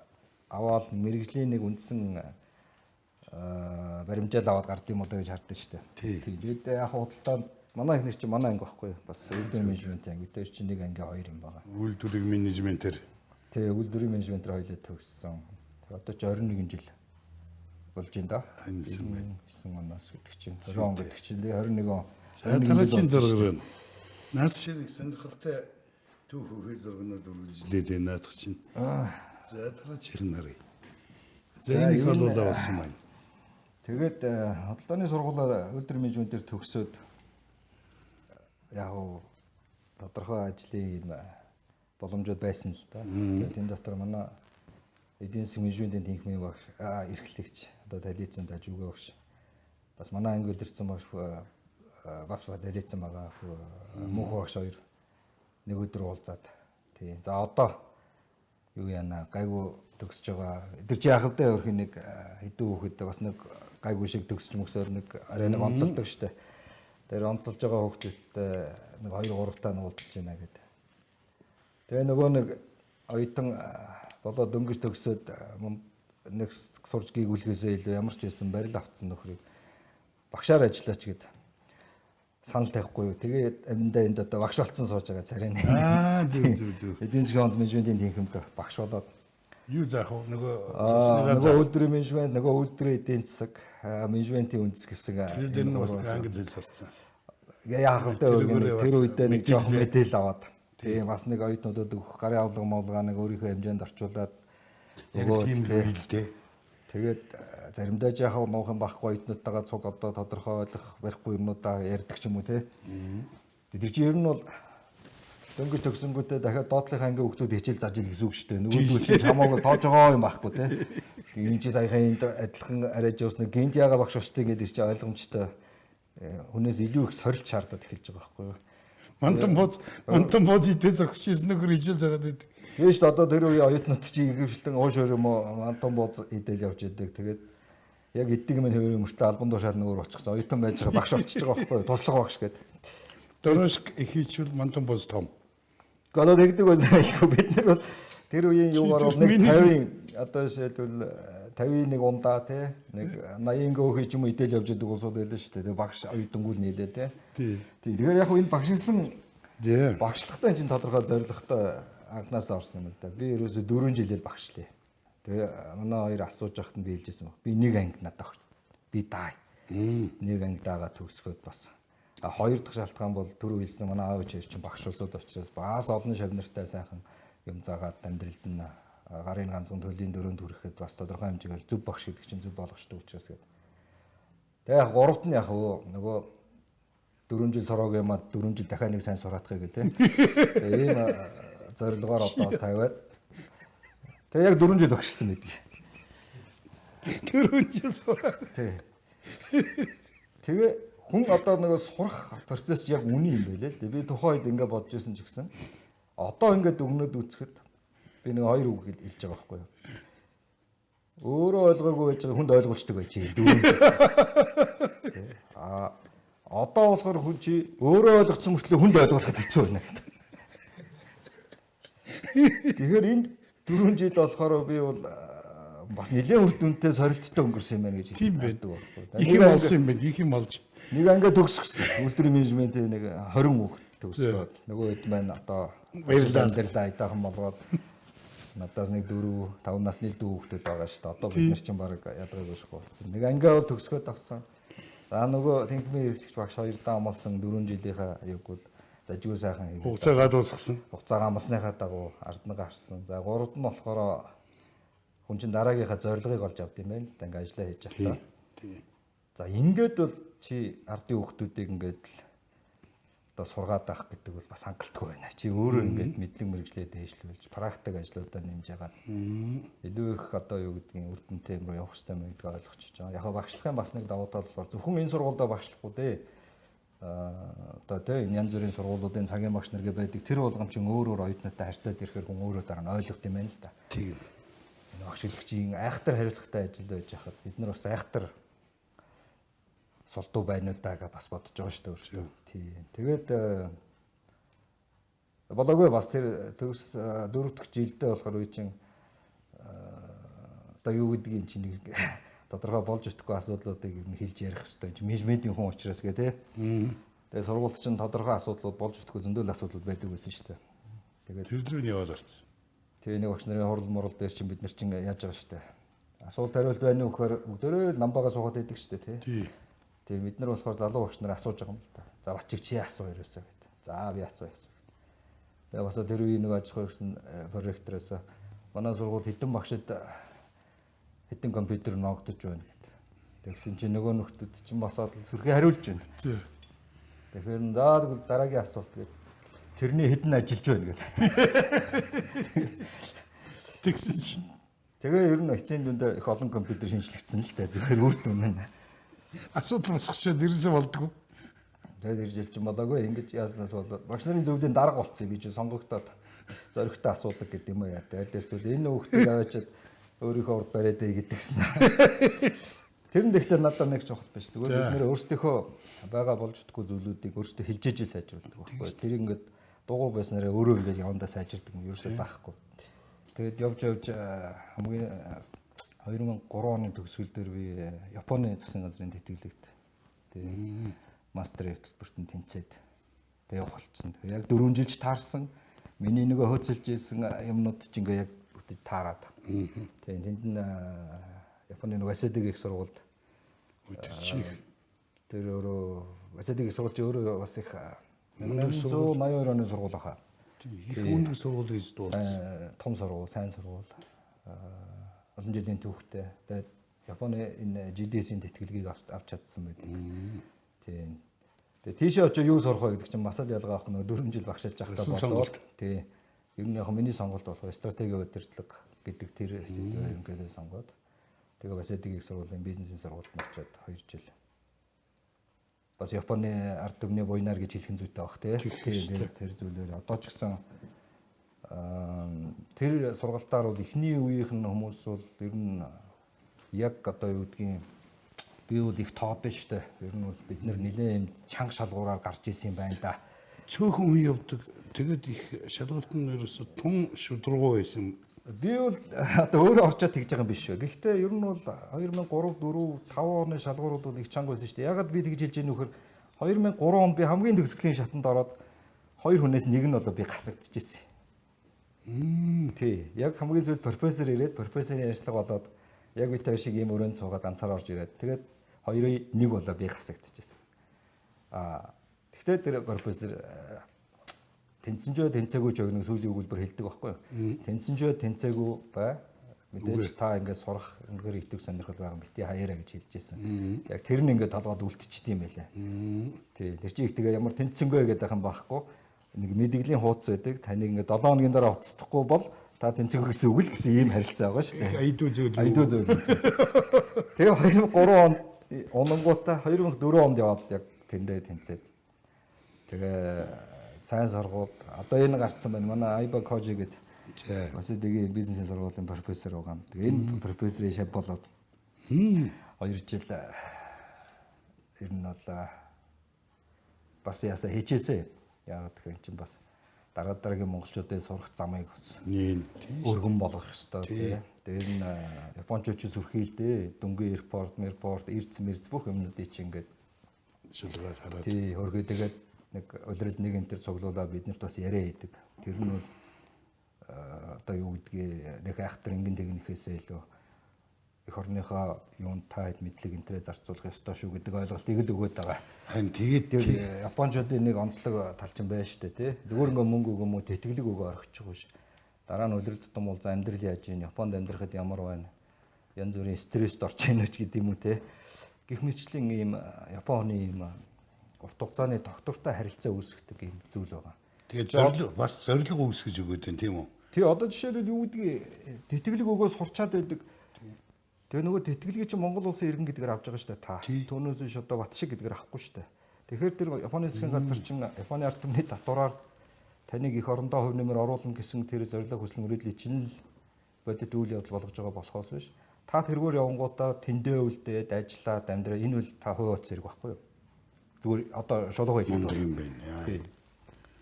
аваад мэрэгжлийн нэг үндсэн баримжаал аваад гард юм уу гэж хардсан шүү дээ. Тий. Тэгээд яг худалдаа манай ихнэр чи манай анги байхгүй юу? Бас үйлдвэрийн менежментийн анги. Тэр чи нэг анги хоёр юм байгаа. Үйлдвэрийн менежментээр. Тий, үйлдвэрийн менежментээр хоёлоо төгссөн. Тэр одоо чи 21 жил болж байна да. 9 9 оноос гэдэг чинь 20 он гэдэг чинь 21 он. За дараагийн зураг руу. Наад шиг сонирхолтой түүх хөхөө зургнууд үргэлжлээд байна наадах чинь. За дараачих нь харъя. За энэ их болуулаа болсон байна. Тэгээд худалдааны сургуулаа үйлдвэр менежментээр төгсөөд яг тодорхой ажлын юм боломжууд байсан л да. Тэгээд энэ дотор манай эдийн засгийн менежментийн тэнхимийн багш, эрхлэгч одоо талицсан дажуугаа багш. Бас манай анги үлдэрсэн багш бас талицсан байгаа мөнхөө багш хоёр нэг өдөр уулзаад тий. За одоо юу яана гайгүй төгсөж байгаа. Тэр чи яах вэ? Өөрхийн нэг хэдэн хүүхэд бас нэг гайгүй шиг төгсч мөксөөр нэг арай нэг онцолдог штэ. Тэр онцолж байгаа хүүхдүүдтэй нэг 2 3 таа уулзж байна гэдэг. Тэгээ нөгөө нэг оюутан болоо дөнгөж төгсөөд нэг сурж гийгүүлэхээсээ илүү ямар ч байсан барил автсан нөхрийг багшаар ажиллаач гэд санал тавихгүй юу. Тэгээд аминдаа энд одоо багш болцсон сууж байгаа царай. Аа зөв зөв зөв. Эдийн засгийн онол менежментийн тэнхимд багш болоод юу заах вэ? Нөгөө сурсныгаа нөгөө үйлдвэрийн менежмент, нөгөө үйлдвэрийн эдийн засаг, менежментийн үндэс гэсэн. Тэр дээр нь бас англи хэл сурцсан. Яах вэ? Тэр үедээ нэг жоохон мэдээлэл аваад. Тийм бас нэг оюутнуудад өгөх гарын авлага молгаа нэг өөрийнхөө хэмжээнд орчуулад яг тийм л дээ. Тэгээд заримдаа жаахан нуух юм байхгүй оюутнуудтайгаа цуг одоо тодорхой ойлгох барихгүй юмнуудаа ярьдаг ч юм уу те. Тэр чинь ер нь бол дөнгөж төгсөнгүүтээ дахиад доотлынхаа ангийн хүүхдүүд хичээл зааж ил гэсэн үг шүү дээ. Нөгөөдөл чинь хамаагүй тоож байгаа юм байхгүй те. Тийм чи саяхан энд адилхан арайж явсан гинт яага багш болчтой гэдэг чи ойлгомжтой хүнээс илүү их сорилт шаардаад эхэлж байгаа байхгүй юу. Мантан бууз идээ зогсож ирсэн нөхөр хичээл заагаад байдаг. Тийм шүү дээ. Одоо тэр үеийн оюутнууд чи ихэвчлэн ууш өөр юм уу мантан бууз идэл явж идэг. Тэгээд яг эддэг юм хэвээр мөртлөө албан тушаал нөөр очихсан оюутан байж байгаа багш болчихж байгаа байхгүй юу? Туслах багш гэдэг. Дөрөшк их хийчихвэл мантан бууз том. Одоо тэгдэг байсан айгүй бид нар бол тэр үеийн юугаар бол нэг 50-ын одоо жишээлбэл 51 ундаа тий нэг 80 гөөх ч юм уу идэл явж идэг улсууд байлаа шүү дээ. Тэгээ багш оюутангуул нийлээ тий. Тий. Тэгэхээр яг энэ багшилсан багшлахтай энэ чинь тодорхой зорилготой анхнаасаа орсон юм л да. Би ерөөсө 4 жилээр багшлаа. Тэгээ манай хоёр асууж байхад нь би хэлжсэн баг. Би нэг анги надад огт би даа. Нэг анги даага төгсгөөд бас. А хоёр дахь шалтгаан бол түрүү хэлсэн манай аав ээж чинь багш улсууд учраас бас олон шавнартай сайхан юм заагаад амьдралд нь гарын ганцхан төлийн дөрөнд хүрэхэд бас тодорхой хэмжээгээр зөв багш гэдэг чинь зөв болгочтой учраас гэдэг. Тэгээ яг гуравт нь яг нөгөө 4 жил сураагүй юмаа 4 жил дахиад нэг сайн сураатах гэдэг тийм. Тэгээ ийм зорилгоор одоо тавиад тэгээ яг 4 жил багшилсан байдаг. 4 жил сураа. Тий. Тэгээ хүн одоо нөгөө сурах процесс яг үний юм байлээ л дээ. Би тухайн үед ингэ бодож исэн ч гэсэн одоо ингээд өгнөд үзэхэд би нэг хоёр үг хэлж байгаа байхгүй юу. Өөрөө ойлгоогүй байж байгаа хүнд ойлгуулчихдаг байж дөрөв. Аа одоо болохоор хүн чи өөрөө ойлгоцсон мөртлөө хүнд ойлгуулахад хэцүү байна гэдэг. Тэгэхээр энэ 4 жил болохоор би бол бас нэлээд үр дүнтэй сорилттой өнгөрсөн юм байна гэж хэлдэг байхгүй. Их юм олсон юм байна. Их юм олж. Нэг анги төгсгсөн. Үйлдвэрийн менежментийн нэг 20 хүүхэд төгсгөөд нөгөө хэд маань одоо баярлалаа амьдралаа айдаахан болгоод надаас нэг 4 5 насны л дүү хүүхдүүд байгаа шүү дээ. Одоо бид нар чинь баг ялгаагүй шүү болсон. Нэг анги бол төгсгөөд авсан. За нөгөө тэнхмийн хэрэглэгч багш хоёр даа амлсан 4 жилийнхаа юг бол дажгүй сайхан хийгээд хугацаагаа дуусгасан. Хугацаагаа амлсныхаа дагуу ард нь гарсан. За гуравд нь болохоор хүн чинь дараагийнхаа зорилгыг олж авд юм байна л да. Ингээ ажиллаа хийж явахдаа. Тий. За ингээд бол чи ардын хүүхдүүдийг ингээд л одоо сургаад авах гэдэг бол бас хангалтгүй байна. Чи өөрөө ингээд мэдлэг мэргэжлээ дээшлүүлж, практик ажлуудаа нэмж ягаад илүү их одоо юу гэдгийг үр дүнтэй юм руу явах хэрэгтэй юм гэдгийг ойлгочихж байгаа. Яг багшлахын бас нэг давуу тал болохоор зөвхөн энэ сургуульдаа багшлахгүй дээ. Одоо тий энэ янз бүрийн сургуулиудын цагийн багш нар гэ байдаг. Тэр болгон чинь өөр өөр оюутнуудтай харьцаад ирэхээр хүн өөрөө дараа нь ойлгох юм байна л да. Тийм. Энэ багш хэлэгчийн айхтар хариуцлагатай ажил байж хахад бид нар бас айхтар сулдуу байна уу даа гэж бас бодож байгаа шүү дээ өөртөө. Тийм. Тэгээд болоогүй бас тэр төгс дөрөв дэх жилдээ болохоор үе чинь одоо юу гэдгийг чинь нэг тодорхой болж өгөхгүй асуудлуудыг ер нь хэлж ярих хэрэгтэй. Менежментийн хүн учраас гэ тэ. Тэгээд сургуульд чинь тодорхой асуудлууд болж өгөхгүй зөндөл асуудлууд байдаг байсан шүү дээ. Тэгээд тэр рүү нь яваад орсон. Тэгээ нэг багш нарын хурал мурал дээр чинь бид нар чинь яаж байгаа шүү дээ. Асуулт хариулт байна уу гэхээр бүгдээрээ л намбагаа суугаад байдаг шүү дээ тий. Тэгээ бид нар болохоор залуу багш нар асууж байгаа юм л да. За бачиг чи асуу ерөөсөө гэд. За би асуу асуу. Тэгээ бас тэр үеийн нэг аж ахуй гэсэн проректороос манай сургууль хэдэн багшид хэдэн компьютер ноогдож байна гэд. Тэгсэн чинь нөгөө нөхдүүд чинь босоод сүрхий хариулж байна. Тэгэхээр за тэгвэл дараагийн асуулт гэд. Тэрний хэдэн ажиллаж байна гэд. Тэгсэн чинь. Тэгээ ер нь эцсийн дүндээ их олон компьютер шинжлэгдсэн л дээ. Зүгээр үр дүн нь. Асуудал босгочоод ерөөсөө болдгоо. Тэгээд тэр жил чинь болоогүй ингэж яаснаас болоод багш нарын зөвлөлийн дарга болцсон би чинь сонгогдоод зоригтой асуудаг гэдэг юм уу яа. Тэгэл эсвэл энэ хүүхдийг аваачаад өөрийнхөө урд бариад ээ гэдгсэн. Тэр нь гэхдээ надад нэг чухал биш. Зүгээр бид нэр өөрсдийнхөө байгаа болж чадахгүй зүйлүүдийг өөрсдөө хилжээж сайжруулдаг байхгүй. Тэр ингээд дугуй байснараа өөрөө ингээд явандаа сайжирдаг юм ерөөсөө байхгүй. Тэгээд явж явж хамгийн 2003 оны төгсгөл дээр би Японы засгийн газрын тэтгэлэгт тэгээд мастерын хөтөлбөрт нь тэнцээд тэгээд явах болчихсон. Тэгээд яг 4 жилч таарсан. Миний нөгөө хөөцөлж ийсэн юмнууд ч ингээ яг бүтэж таарад. Тэгээд тэнд нь Японы нөгөө Васэдэг их сургуульд өдөрчих. Тэр өөрөө Васэдэг их сургууль чи өөрөө бас их 1982 оны сургууль хаа. Их өндөр сургууль гэж дуулсан. Том сургууль, сайн сургууль. Олон жилийн түүхтэй. Тэгээд Японы энэ GDS-ийн тэтгэлгийг авч чадсан байдаг. Тийм. Тэгээд тийшээ очиж юу сурах вэ гэдэг чинь бас л ялгаа авах нөгөө 4 жил багшилж байхдаа бодоод тий. Ер нь яг миний сонголт болохоор стратеги удирдлага гэдэг тэр сэдвээр ерөнхийдөө сонгоод тэгээ бас эдгээр их сургуулийн бизнесийн сургуульд очиод 2 жил. Бас Японы ард түмний буйнаар гэж хэлэх нь зүйтэй баг тий. Тэр зүйлээр одоо ч гэсэн тэр сургалтаар бол эхний үеийнх нь хүмүүс бол ер нь яг одоо юу гэдгийг би бол их тоодсон шүү дээ. Ер нь бол бид нэр нэлээд юм чанга шалгуураар гарч исэн юм байна да. Цөөхөн хүн явдаг. Тэгээд их шалгалт нь ерөөсө тун шудрагуу байсан. Би бол одоо өөрөө орчоод тэгж байгаа юм биш үү. Гэхдээ ер нь бол 2003, 4, 5 оны шалгуурууд бол их чанга байсан шүү дээ. Ягаад би тэгж хэлж ийм нөхөр 2003 онд би хамгийн төгсгөлийн шатанд ороод хоёр хүнээс нэг нь болоо би гасагдчихсэн. Тий. Яг хамгийн сүүлд профессор ирээд профессорын ярьцлага болоод яг би тэр шиг ийм өрөөнд суугаад ганцаараа орж ирээд тэгээд хоёрын нэг болоо би гасагдчихсэн. Тэгтээ тэр профессор тэнцэн ч тэнцээгүй ч нэг сүүлийн өгүүлбэр хэлдэг байхгүй юу? Тэнцэн ч тэнцээгүй бай. Мэдээж та ингээд сурах үнэхээр итгэх сонирхол байгаа бити хаяараа гэж хэлж байсан. Яг тэр нь ингээд толгойд үлдчихдээ юм байлаа. Тий. Тэр чинь их тэгээ ямар тэнцсэнгүй гэдэг юм байхгүй. Нэг мэдгэлийн хууц байдаг. Таныг ингээд 7 хоногийн дараа уцтахгүй бол та тэнцээгүй гэсэн үг л гэсэн ийм харилцаа байгаа шүү дээ. Айдуу зүйл. Айдуу зүйл. Тэгээ 2003 онд унангуудаа 2004 онд яваад яг тэндээ тэнцээд. Тэгээ сайн сургууль одоо энэ гарцсан байна. Манай Айба Кожи гэдэг бас эдгийн бизнесийн сургуулийн профессор байгаа. Тэгээ энэ профессорын шав болоод 2 жил ер нь бол бас ясаа хичээсэ. Яг тэгэхээр эн чинь бас дараа дараагийн монголчуудын сурах замыг бас өргөн болгох ёстой тий. Тэр нь японочууд ч сүрхийлдэ. Дүнгийн аэропорт, мэрпорт, эрц мэрц бүх юмнуудыг чи ингээд шилжүүлээд хараад. Тий, хөргөө тэгээд нэг улирал нэг энэ төр цуглуулаа биднэрт бас яриа хийдэг. Тэр нь бол одоо юу гэдгийг нэг айхтар ингэн тэгнэхээсээ илүү эх орныхоо юунд та хэд мэдлэг энтрээ зарцуулах ёстой шүү гэдэг ойлголтыг л өгөөд байгаа. Харин тэгээд тэр японочдын нэг онцлог тал чинь байна шүү дээ тий. Зүгээр ингээ мөнгө өгөө мө тэтгэлэг өгөө орхичих биш. Дараа нь улирал тутам бол за амьдрал яаж юм, Японд амьдрахад ямар байна, янз бүрийн стресст орж ийн үуч гэдэг юм уу тий. Гэх мэтчлийн ийм Японы ийм урт хугацааны тогтвортой харилцаа үүсгдэг ийм зүйл байгаа. Тэгээд зорилго бас зорилго үүсгэж өгөөд байна тийм үү? Тий, одоо жишээлбэл юу гэдгийг тэтгэлэг өгөө сурчаад байдаг. Тэгээ нөгөө тэтгэлгийг чинь Монгол улсын иргэн гэдгээр авч байгаа шүү дээ та. Түүнээс биш одоо бат шиг гэдгээр авахгүй шүү дээ. Тэгэхээр тэр Японы засгийн газар чинь Японы ард түмний татвараар таныг эх орондоо хувь нэмэр оруулна гэсэн тэр зорилго хүсэл мөрөөдлийг чинь л бодит үйл явдал болгож байгаа болохоос биш. Та тэргээр явангуудаа тэндээ үлдээд ажиллаад амьдраа энэ үл та хувь утас хэрэг байхгүй юу? Зүгээр одоо шулууг хэлэх юм байна. Тий.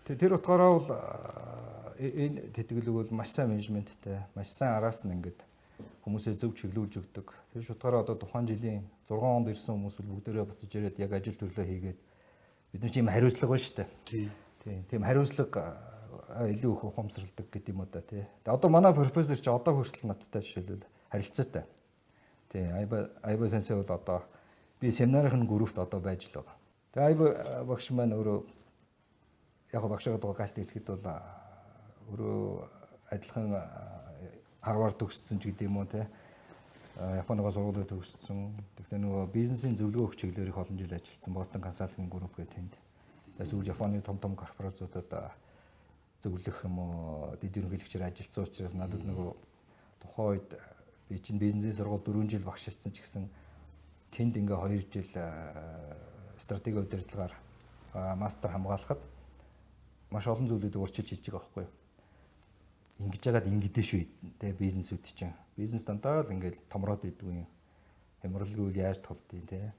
Тэр утгаараа бол энэ тэтгэлэг бол маш сайн менежменттэй, маш сайн араас нь ингээд хүмүүсээ зөв чиглүүлж өгдөг. Тэр шутгаараа одоо тухайн жилийн 6 онд ирсэн хүмүүс бол бүгдээрээ буцаж ирээд яг ажил төрлөө хийгээд бид нар ч ийм хариуцлага байна шүү дээ. Тий. Тийм хариуцлага илүү их ухамсарладаг гэдэг юм уу да тий. Тэгээ одоо манай профессор чи одоо хүртэл надтай жишээлбэл харилцаатай. Тий, Айба сенсей бол одоо би семинарын группт одоо байж л байгаа. Тэгээ Айба багш маань өөрөө яг багшаа байгаа галт хэлэхэд бол өөрөө адилхан Харвард төгссөн ч гэдэг юм уу те. Японыгоо сургуулиуд төгссөн. Тэгэхээр нөгөө бизнесийн зөвлөгөө өгөх чиглэлээр их олон жил ажилласан. Boston Consulting Group гэх тэнд. Тэгээ сүүл Японы том том корпорациудад зөвлөх юм уу дэд ерөнхийлөгчөөр ажилласан учраас надад нөгөө тухайн үед би чинь бизнесийн сургууль 4 жил багшилсан ч гэсэн тэнд ингээ 2 жил стратеги удирдлагаар мастер хамгаалахад маш олон зүйлүүдийг урчилж хийж байгаа байхгүй юу? Ингэж яагаад ингэдэж шүү тэ бизнесүүд чинь. Бизнес дандаа л ингээл томроод идэггүй юм. Хямралгүй үйл яаж тулдیں۔ Тэ.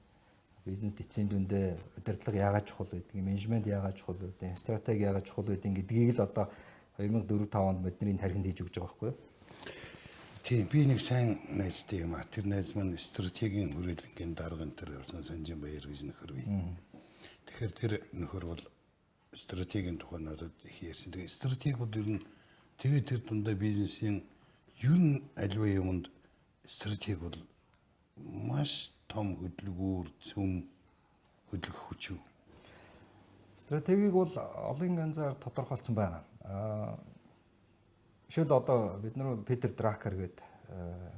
Бизнес эцсийн дүндээ удирдлага яагаад чухал байдгийг, менежмент яагаад чухал байдгийг, стратеги яагаад чухал байдгийг гэдгийг л одоо 2004 5 онд бидний тархинд хийж өгч байгаа байхгүй юу? Тийм, би нэг сайн найзтай юм а. Тэр найз маань стратегийн хүрээлэнгийн дарга энэ төр явсан Санжин Баяр гэж нөхөр бий. Тэгэхээр тэр нөхөр бол стратегийн тухай надад их ярьсан. Тэгээ стратеги бол ер нь тэгээ тэр дундаа бизнесийн ер нь аливаа юмд стратеги бол маш том хөдөлгүүр, цөм хөдлөх хүч үү? Стратегийг бол олон янзаар тодорхойлцсон байна. Жишээл одоо бид нар Питер Дракер гэдэг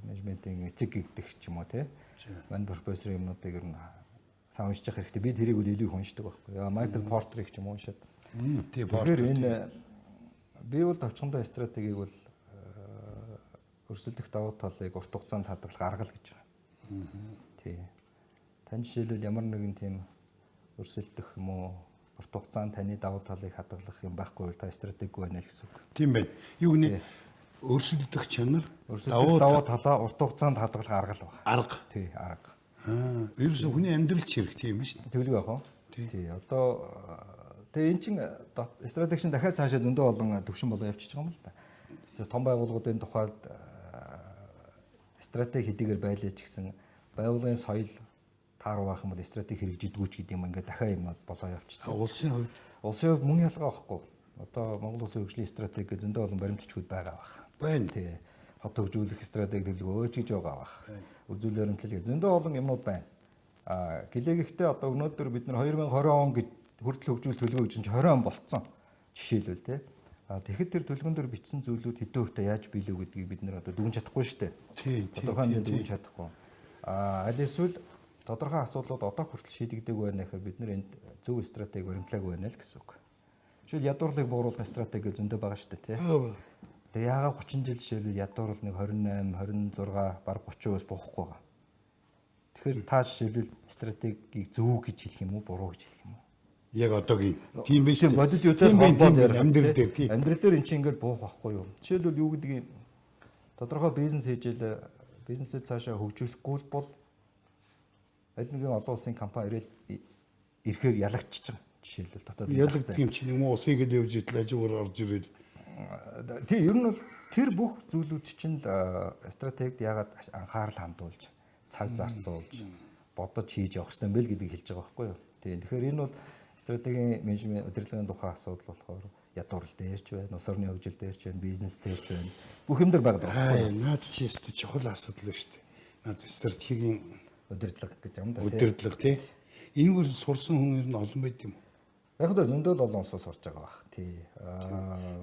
менежментийн эцэг гэгдэх ч юм уу тий. Мань профессор юмнуудыг ер нь сайн уншиж явах хэрэгтэй. Би тэрийг үл илүү их уншдаг байхгүй. Майкл Портерыг ч юм уу уншаад. Тий, Портер. Энэ би бол товчхондоо стратегийг бол өрсөлдөх давуу талыг урт хугацаанд хадгалах арга л гэж байгаа. Тий. Тань жишээлбэл ямар нэгэн тийм өрсөлдөх юм уу урт хугацаанд таны давуу талыг хадгалах юм байхгүй бол та стратеггүй байна л гэсэн үг. Тийм байна. Юу гэнэ өрсөлдөх чанар, давуу талаа урт хугацаанд хадгалах арга л байна. Арга. Тий, арга. Ерөөсөө хүний амьдрал ч хэрэг тийм шүү дээ. Тэглэг яах вэ? Тий. Одоо тэгээ эн чин стратеги чинь дахиад цаашаа зөндөө олон төвшин болоо явчихж байгаа юм л да. Том байгууллагуудын тухайд стратеги хэдийгээр байлаа ч гэсэн байгууллагын соёл тааруу байх юм бол стратеги хэрэгжидэггүй ч гэдэг юм ингээд дахиад юм болоо явчихдаг. Улсын хувьд мөн ялгаа байхгүй. Одоо Монгол улсын хөгжлийн стратеги гэж зөндөө олон баримтчгүүд байгаа байх. Байна. Тий. Хот хөгжүүлэх стратеги төлөв өөч гэж байгаа байх. Үзүүл баримтлал гэж зөндөө олон юмнууд байна. Гэлээ гэхдээ одоо өнөөдөр бид нар 2020 он гэж хүртэл хөгжүүлэх төлөвөө гэж чинь 20 он болцсон. Жишээлбэл тий. Тэгэхэд тэр төлгөн дээр бичсэн зүйлүүд хэдэн хувьтай яаж биелэв гэдгийг бид нэр одоо дүгнж чадахгүй шүү дээ. Тий. Тодорхой хэмжээнд дүгнж чадахгүй. Аль эсвэл тодорхой асуудлууд одоо хүртэл шийдэгдээгүй байна гэхээр бид нэр энд зөв стратеги баримтлаагүй байна л гэсэн үг. Жишээл ядуурлыг бууруулах стратеги зөндөө байгаа шүү дээ, тий. Тэгээ яагаад 30 жил жишээлбэл ядуурл нэг 28, 26, бараг 30%-аас буухгүй байгаа. Тэгэхээр та жишээлбэл стратегийг зөв гэж хэлэх юм уу, буруу гэж хэлэх юм уу? Яг одоогийн тийм биш үү? Бодит юутай холбоод ярих амьдрал дээр тийм. Амьдрал дээр эн чинь ингээд буух байхгүй юу? Жишээлбэл юу гэдгийг тодорхой бизнес хийжэл бизнесээ цаашаа хөгжүүлэхгүй бол аль нэгэн олон улсын компани ирэл ирэхээр ялагдчихж байгаа. Жишээлбэл дотоод ялагддаг юм чинь юм уу усыг л явж идэл хажуугаар орж ирэл. Тийм, ер нь бол тэр бүх зүйлүүд чинь л стратегид яагаад анхаарал хандуулж, цаг зарцуулж, бодож хийж явах хэрэгтэй юм бэл гэдгийг хэлж байгаа байхгүй юу? Тийм. Тэгэхээр энэ бол стратегийн менежмент удирдлагын тухай асуудал болохоор ядуурл дээр ч байна, улс орны хөгжил дээр ч байна, бизнес дээр ч байна. Бүх юм дээр байгаа даа. Наад чи өстө чухал асуудал шүү дээ. Наад стратегийн удирдлага гэж юм да. Удирдлага тий. Энэгээр сурсан хүн ер нь олон байд юм уу? Яг л зөндөл олон улсаас сурж байгаа бах. Тий.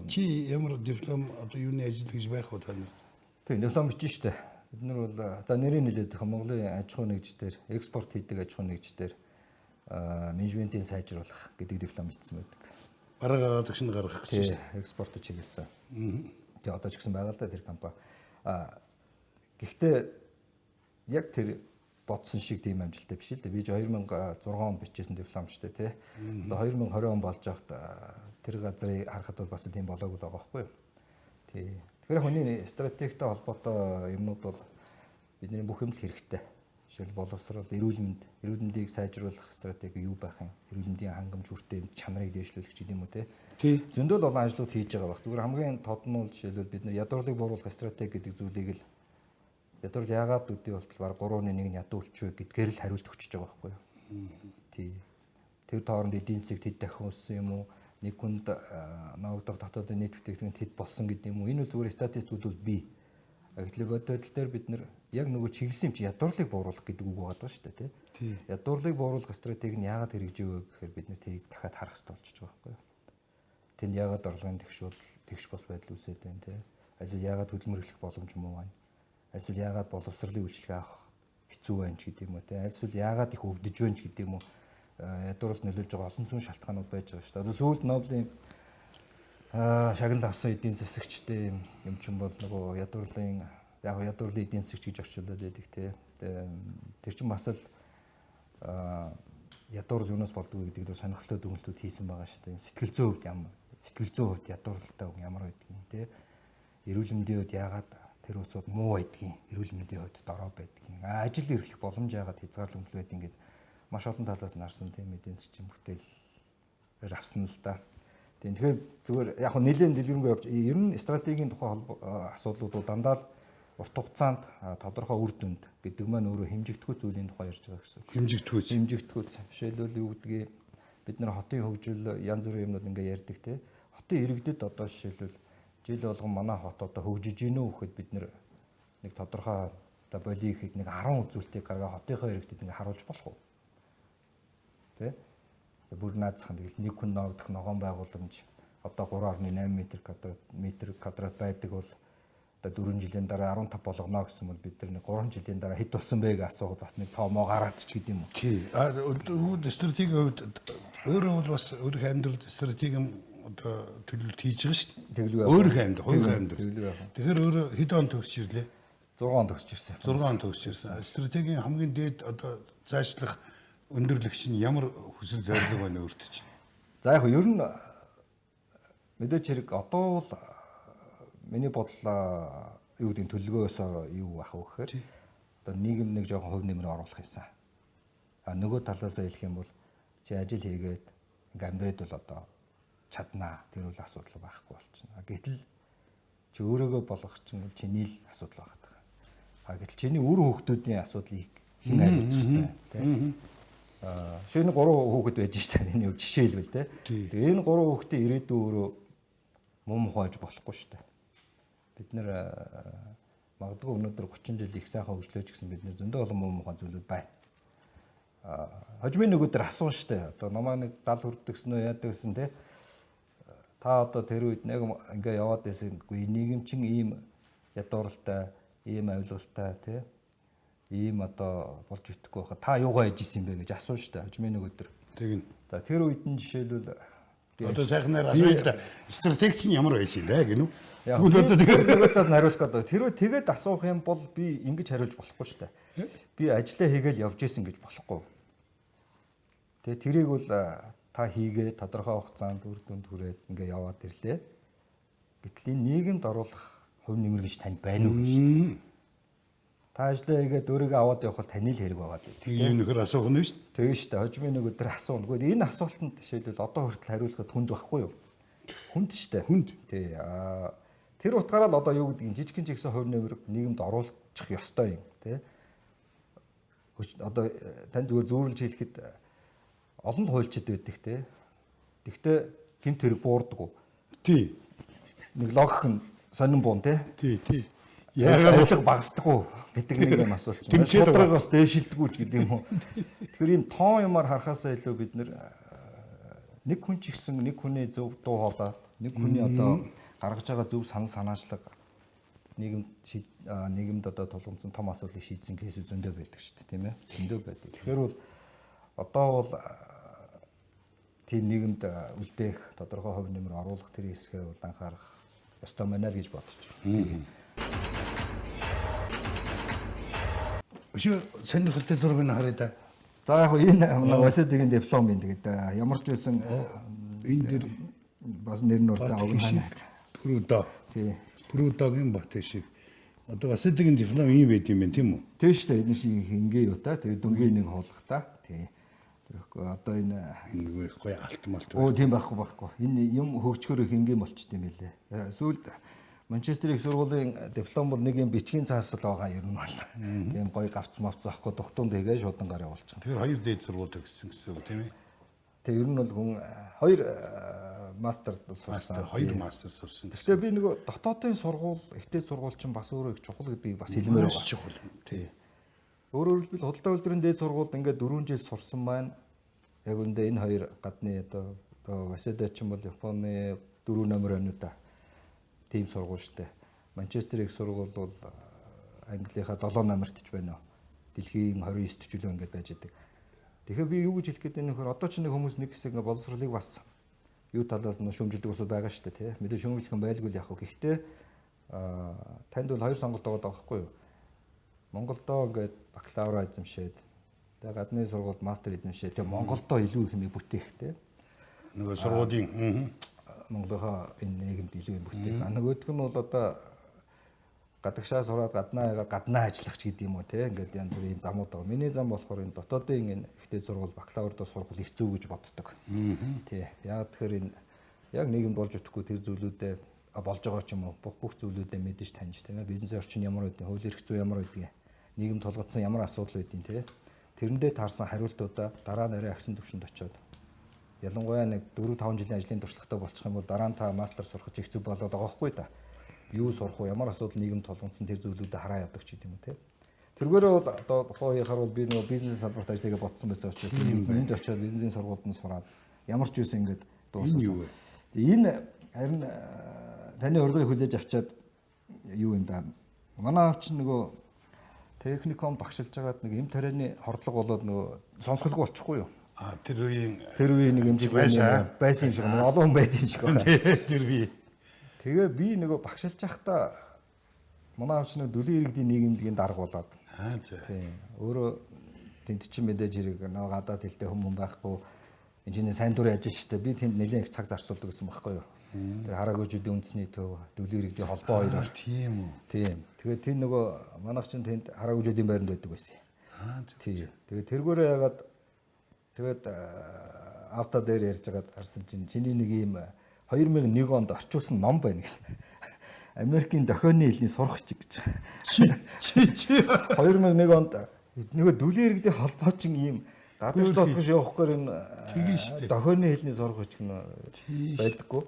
Чи ямар диплом одоо юуны ажил гэж байх вэ та нарт? Тий, диплом бичсэн шүү дээ. Бид нар бол за нэрийг нэлээд Монголын аж ахуйн нэгждэр, экспорт хийдэг аж ахуйн нэгждэр менежментийн сайжруулах гэдэг диплом бичсэн байдаг. Бараг агаад шинэ гаргах гэж шүү дээ. Экспорт чиглэсэн. Тий, одоо ч гэсэн байгаа л да тэр компани. Гэхдээ яг тэр бодсон шиг тийм амжилттай биш л дээ. Би 2006 онд бичсэн диплом шүү дээ, тий. Одоо 2020 он болж байхад тэр газрыг харахад бол бас тийм болоогүй л байгаа байхгүй юу? Тий. Тэгэхээр хүний стратегтэй холбоотой юмнууд бол бидний бүх юм л хэрэгтэй. Жишээл боловсрол, эрүүл мэнд, эрүүл мэндийг сайжруулах стратеги юу байх юм? Эрүүл мэндийн хангамж хүртээ юм чанарыг дээшлүүлэх ч гэдэм үү те. Тий. Зөндөл олон ажлууд хийж байгаа баг. Зүгээр хамгийн тод нь бол жишээлбэл бид нар ядуурлыг бууруулах стратеги гэдэг зүйлийг л ядуурл яагаад үдий болтол баг 3.1 нь ядуу үлчвэ гэдгээр л хариулт өгчөж байгаа байхгүй юу? Тий. Тэр тооронд эдийн засаг тэд дахин өссөн юм уу? Нэг хүнд ноогдох дотоодын нийт бүтээгдэхүүн тэд болсон гэдэг юм уу? Энэ бол зүгээр статистикүүд бол бий. Гэтэл бодит дээр бид нар яг нөгөө чиглэсэн юм чи ядуурлыг бууруулах гэдэг үг байгаа шүү дээ, тий. Ядуурлыг бууруулах стратеги нь яагаад хэрэгжив вэ гэхээр бид нар тэрийг дахиад харах хэрэгтэй болчихж байгаа байхгүй юу? Тэнд яагаад орлогын тэгш бус байдал үүсээд байна, тий. Альвал яагаад хөдөлмөрлөх боломж муу байна? Альвал яагаад боловсролын үйлчилгээ авах хэцүү байна ч гэдэг юм уу, тий. Альвал яагаад их өвдөж байна ч гэдэг юм уу? Ядуурлд нөлөөлж байгаа олон зүйн шалтгаанууд байж байгаа шүү дээ. Одоо сүүлд Нобелийн шагнал авсан эдийн засагчтай юм чинь бол нөгөө ядуурлын яг ядуурлын эдийн засагч гэж орчуулад байдаг тий. Тэр чинь бас л ядуурл юунаас болдгоо гэдэг дээр сонирхолтой дүгнэлтүүд хийсэн байгаа шүү дээ. Сэтгэл зүйн хувьд ямар сэтгэл зүйн хувьд ядуурлалтай хүн ямар байдгийг тий. Эрүүл мэндийн хувьд яагаад Тэр улсууд муу байдгийн, эрүүл мэндийн хувьд дорой байдгийн, ажил эрхлэх боломж яагаад хязгаарлагдмал байдгийн гэд маш олон талаас нь харсан тийм эдийн засгийн бүтээлээр авсан л да. Тэгэхээр зүгээр яг нь нэлээд дэлгэрэнгүй явж ер нь стратегийн тухай асуудлууд дандаа л урт хугацаанд тодорхой үр дүнд гэдэг маань өөрөө хэмжигдэхүй зүйлийн тухай ярьж байгаа гэсэн үг. Хэмжигдэхүй. Хэмжигдэхүй. Жишээлбэл юу гэдгийг бид нар хотын хөгжил янз бүрийн юмнууд ингээ ярьдаг те. Хотын иргэдэд одоо жишээлбэл жил болгон манай хот одоо хөгжиж гинэ үү гэхэд бид нэг тодорхой одоо болиг ихэд нэг 10 үзүүлэлтийг гаргаа хотынхоо иргэдэд ингээ харуулж болох уу? Тэ? Бүр наацхан тэгэл нэг хүн ногдох ногоон байгууламж одоо 3.8 метр квадрат байдаг бол одоо 4 жилийн дараа 15 болгоно гэсэн бол бид нар 3 жилийн дараа хэд болсон бэ гэж асуухад бас нэг тоомоо гаргаад ч гэдэм юм уу. Тий. А стратегийн хувьд өөрөө бол бас өөрийнхөө амьдралд стратегийн одоо төлөвлөлт хийж байгаа шүү дээ. Өөрийнхөө амьдрал, хувийн амьдрал. Тэгэхээр өөрөө хэд он төгсөж ирлээ? 6 он төгсөж ирсэн. 6 он төгсөж ирсэн. Стратегийн хамгийн дээд одоо заашлах өндөрлөгч нь ямар хүсэл зорилго байна өөрт чинь? За яг ер нь мэдээч хэрэг одоо бол миний бодлоо юу гэдэг төлөвлөгөөс юу ах вэ гэхээр одоо нийгэм нэг жоохон хувь нэмэр оруулах юмсан. А нөгөө талаас нь хэлэх юм бол чи ажил хийгээд ингээм амьдраад бол одоо чаднаа. Тэр бол асуудал байхгүй болчихно. Гэтэл чи өөрөөгөө болгох чинь бол чиний л асуудал байгаа. А гэтэл чиний үр хүүхдүүдийн асуудлыг хэн хариуцах ёстой тийм. Шинэ 3 хүүхэд байж штэ энэ юу жишээлбэл те. Тэгээ энэ 3 хүүхдийн ирээдүйн өөрөө муу мухай байж болохгүй штэ. Бид нэр магадгүй өнөөдөр 30 жил их сайхан хөгжлөөч гэсэн бид нэр зөндөө олон муу мухай зүйлүүд байна. Хожмын нөгөө дээр асуун штэ. Одоо намаа нэг 70 хүрдэгсэн үү яадаг гэсэн те. Та одоо тэр үед нэг ингээ яваад байсан үгүй нийгэм чин ийм ядууралтай, ийм авилгалтай те. Ийм одоо болж итгэхгүй байхад та юугаа хийж исэн бэ гэж асуун штэ. Хожмын нөгөө дээр. Тэгнь. За тэр үед нь жишээлбэл одоо сайхнаар асууя л да. Стратеги чинь ямар байсан юм бэ гэнэ үү? Тэгвэл одоо тэгээд талаас нь хариулах гэдэг. Тэр үе тэгээд асуух юм бол би ингэж хариулж болохгүй шүү дээ. Би ажлаа хийгээл явж исэн гэж болохгүй. Тэгээ тэрийг бол та хийгээ тодорхой хугацаанд үр дүнд хүрээд ингээ яваад ирлээ. Гэтэл энэ нийгэмд оруулах хувь нэмэр гэж танд байна уу гэж. Та ажлаа хийгээд өөрийгөө аваад явах бол таны л хэрэг байгаа дээ. Тийм нөхөр асуух нь шүү дээ. Тийм шүү дээ. Хожмын нэг өдөр асууна. Гэхдээ энэ асуултанд жишээлбэл одоо хүртэл хариулахад хүнд байхгүй юу? Хүнд шүү дээ. Хүнд. Тий. Тэр утгаараа л одоо юу гэдгийг жижигхэн ч гэсэн хувь нэмэр нийгэмд оруулчих ёстой юм тий. Одоо тань зүгээр зүүрлж хэлэхэд олон хуульчид байдаг тий. Тэгтээ гэмт хэрэг буурдаггүй. Тий. Нэг логик нь сонин буун тий. Тий, тий. Яагаад авилга багасдаггүй гэдэг нэг юм асуулт чинь. Шударгаас дээшилдэггүй ч гэдэг юм уу. Тэгэхээр ийм тоон юмар харахаасаа илүү бид нэг хүн ч ихсэн нэг хүний зөв дуу хоолой, нэг хүний одоо гаргаж байгаа зөв санал санаачлага нийгэмд одоо тулгамдсан том асуудлыг шийдсэн кейс зөндөө байдаг шүү дээ, тийм ээ. Зөндөө байдаг. Тэгэхээр бол одоо бол тийм нийгэмд үлдээх тодорхой хувь нэмэр оруулах тэр хэсгээ бол анхаарах ёстой байна л гэж бодож байна. Өшөө сонирхолтой зургийг харъя да. За яг энэ Васадигийн диплом юм тэгээд ямар ч байсан энэ дэр бас нэр нь урдаа огнохоо. Прудо. Тий. Прудогийн бат шиг. Одоо Васадигийн диплом ийм байд юм байна тийм үү? Тийм шүү дээ. Энэ шиг ингээ юу та. Тэгээд дүнгийн нэг хуулах та. Тий. Тэгэхгүй одоо энэ нөгөө гоё алт малт. Оо тийм байхгүй. Энэ юм хөгжихөөр их ингийн болчт юм байлээ. Сүүлд Манчестер их сургуулийн диплом бол нэг юм бичгийн цаасал байгаа ер нь бол. Тийм гоё гавц мавц авахгүй дугтуунд хийгээ шуудан гараа болчихно. Тэгэхээр хоёр дээд сургууль төгссөн гэсэн үг тийм ээ? Тэг ер нь бол хүн хоёр мастер сурсан. Хоёр мастер сурсан. Гэхдээ би нөгөө дотоодын сургууль, ихтэй сургууль чинь бас өөрөө их чухал гэдгийг бас хэлмээр байгаа. Чухал. Тий. Өөрөөр хэлбэл худалдаа үйлдвэрийн дээд сургуульд ингээд 4 жил сурсан маань яг үндэ энэ хоёр гадны одоо Васеда ч юм бол Японы 4 номер өнөө та. Тийм сургууль штэ. Манчестер их сургууль бол Английнхаа 7 номерт ч байна уу. Дэлхийн 29 төчлөө ингээд байж идэг. Тэгэхээр би юу гэж хэлэх гээд байна нөхөр одоо ч нэг хүмүүс нэг хэсэг ингээд боловсролыг бас юу талаас нь шүүмжилдэг усуд байгаа штэ тий. Мэдээ шүүмжлэх юм байлгүй л яах вэ. Гэхдээ танд бол хоёр сонголт байгаа байхгүй юу? Монголдоо ингээд бакалавра эзэмшээд тэгээ гадны сургуульд мастер эзэмшээд тэгээ Монголдоо илүү их юм бүтээх тий. Нөгөө сургуулийн Монголынхаа энэ нийгэмд илүү юм бүтээх. А нөгөөх нь бол одоо Гадагшаа сураад гаднаа ягаад гаднаа ажиллах ч гэдэг юм уу те, ингээд янз бүрийн замууд байгаа. Миний зам болохоор энэ дотоодын энэ ихтэй сургууль, бакалавр доо сургууль их зөв гэж боддог. Тий. Яг тэгэхээр энэ яг нийгэмд болж өгөхгүй тэр зүйлүүдээ болж байгаа ч юм уу, бүх зүйлүүдээ мэдэж таньж, тийм ээ, бизнесийн орчин ямар байдгийг, хууль эрх зүй ямар байдгийг, нийгэм тулгацсан ямар асуудал байдгийг, те. Тэрэндээ таарсан хариултуудаа дараа нь арай агсан төвшөнд очиод, ялангуяа нэг 4 5 жилийн ажлын туршлагатай болчих юм бол дараа нь та мастер сурах их зөв болоод байгаа байхгүй да. Юу сурах уу, ямар асуудал нийгэм тулгамдсан тэр зүйлүүдэд хараа явдаг ч гэдэм юм те. Тэргээрээ бол одоо тухайн үеийнхаар бол би нөгөө бизнес салбарт ажиллая гэж бодсон байсан учраас энд очиод бизнесийн сургуульд нь сураад ямар ч юус ингээд дууссан. Энэ юу вэ? Энэ харин таны урилгыг хүлээж авчаад юу юм да. Манай аав чинь нөгөө техником багшилж байгаад нэг эм тарианы хордлого болоод нөгөө сонсголгүй болчихгүй юу? А тэр үеийн тэр үеийн нэг эмчилгээний байсан юм шиг, олон хүн байд юм шиг байна. Тэр үе. Тэгээ би нөгөө багшилж байхдаа манай аав чинь дүлийн иргэдийн нийгэмлэгийн дарга болоод. Аа за. Тийм. Өөрөө тэнд чинь мэдээж хэрэг нөгөө гадаад хэлтэй хүмүүс байхгүй энэ чинь сайн дурын ажил шүү дээ. Би тэнд нэлээд их цаг зарцуулдаг гэсэн байхгүй юу? Тэр хараагүйчүүдийн үндэсний төв, дүлийн иргэдийн холбоо хоёроор. Тийм үү. Тийм. Тэгээ тэр нөгөө манайх чинь тэнд хараагүйчүүдийн байранд байдаг байсан. Аа за. Тийм. Тэгээ тэргүүрээ ягаад тэгээд авто дээр ярьж байгаад харсан чинь чиний нэг ийм 2001 онд орчуулсан ном байна гэх. Америкийн дохионы хэлний сурах чиг гэж. Чи 2001 онд нөгөө дүлийн иргэдийн холбоо чинь ийм гадагш дотгош явахгүй энэ дохионы хэлний сурах чиг байдаггүй.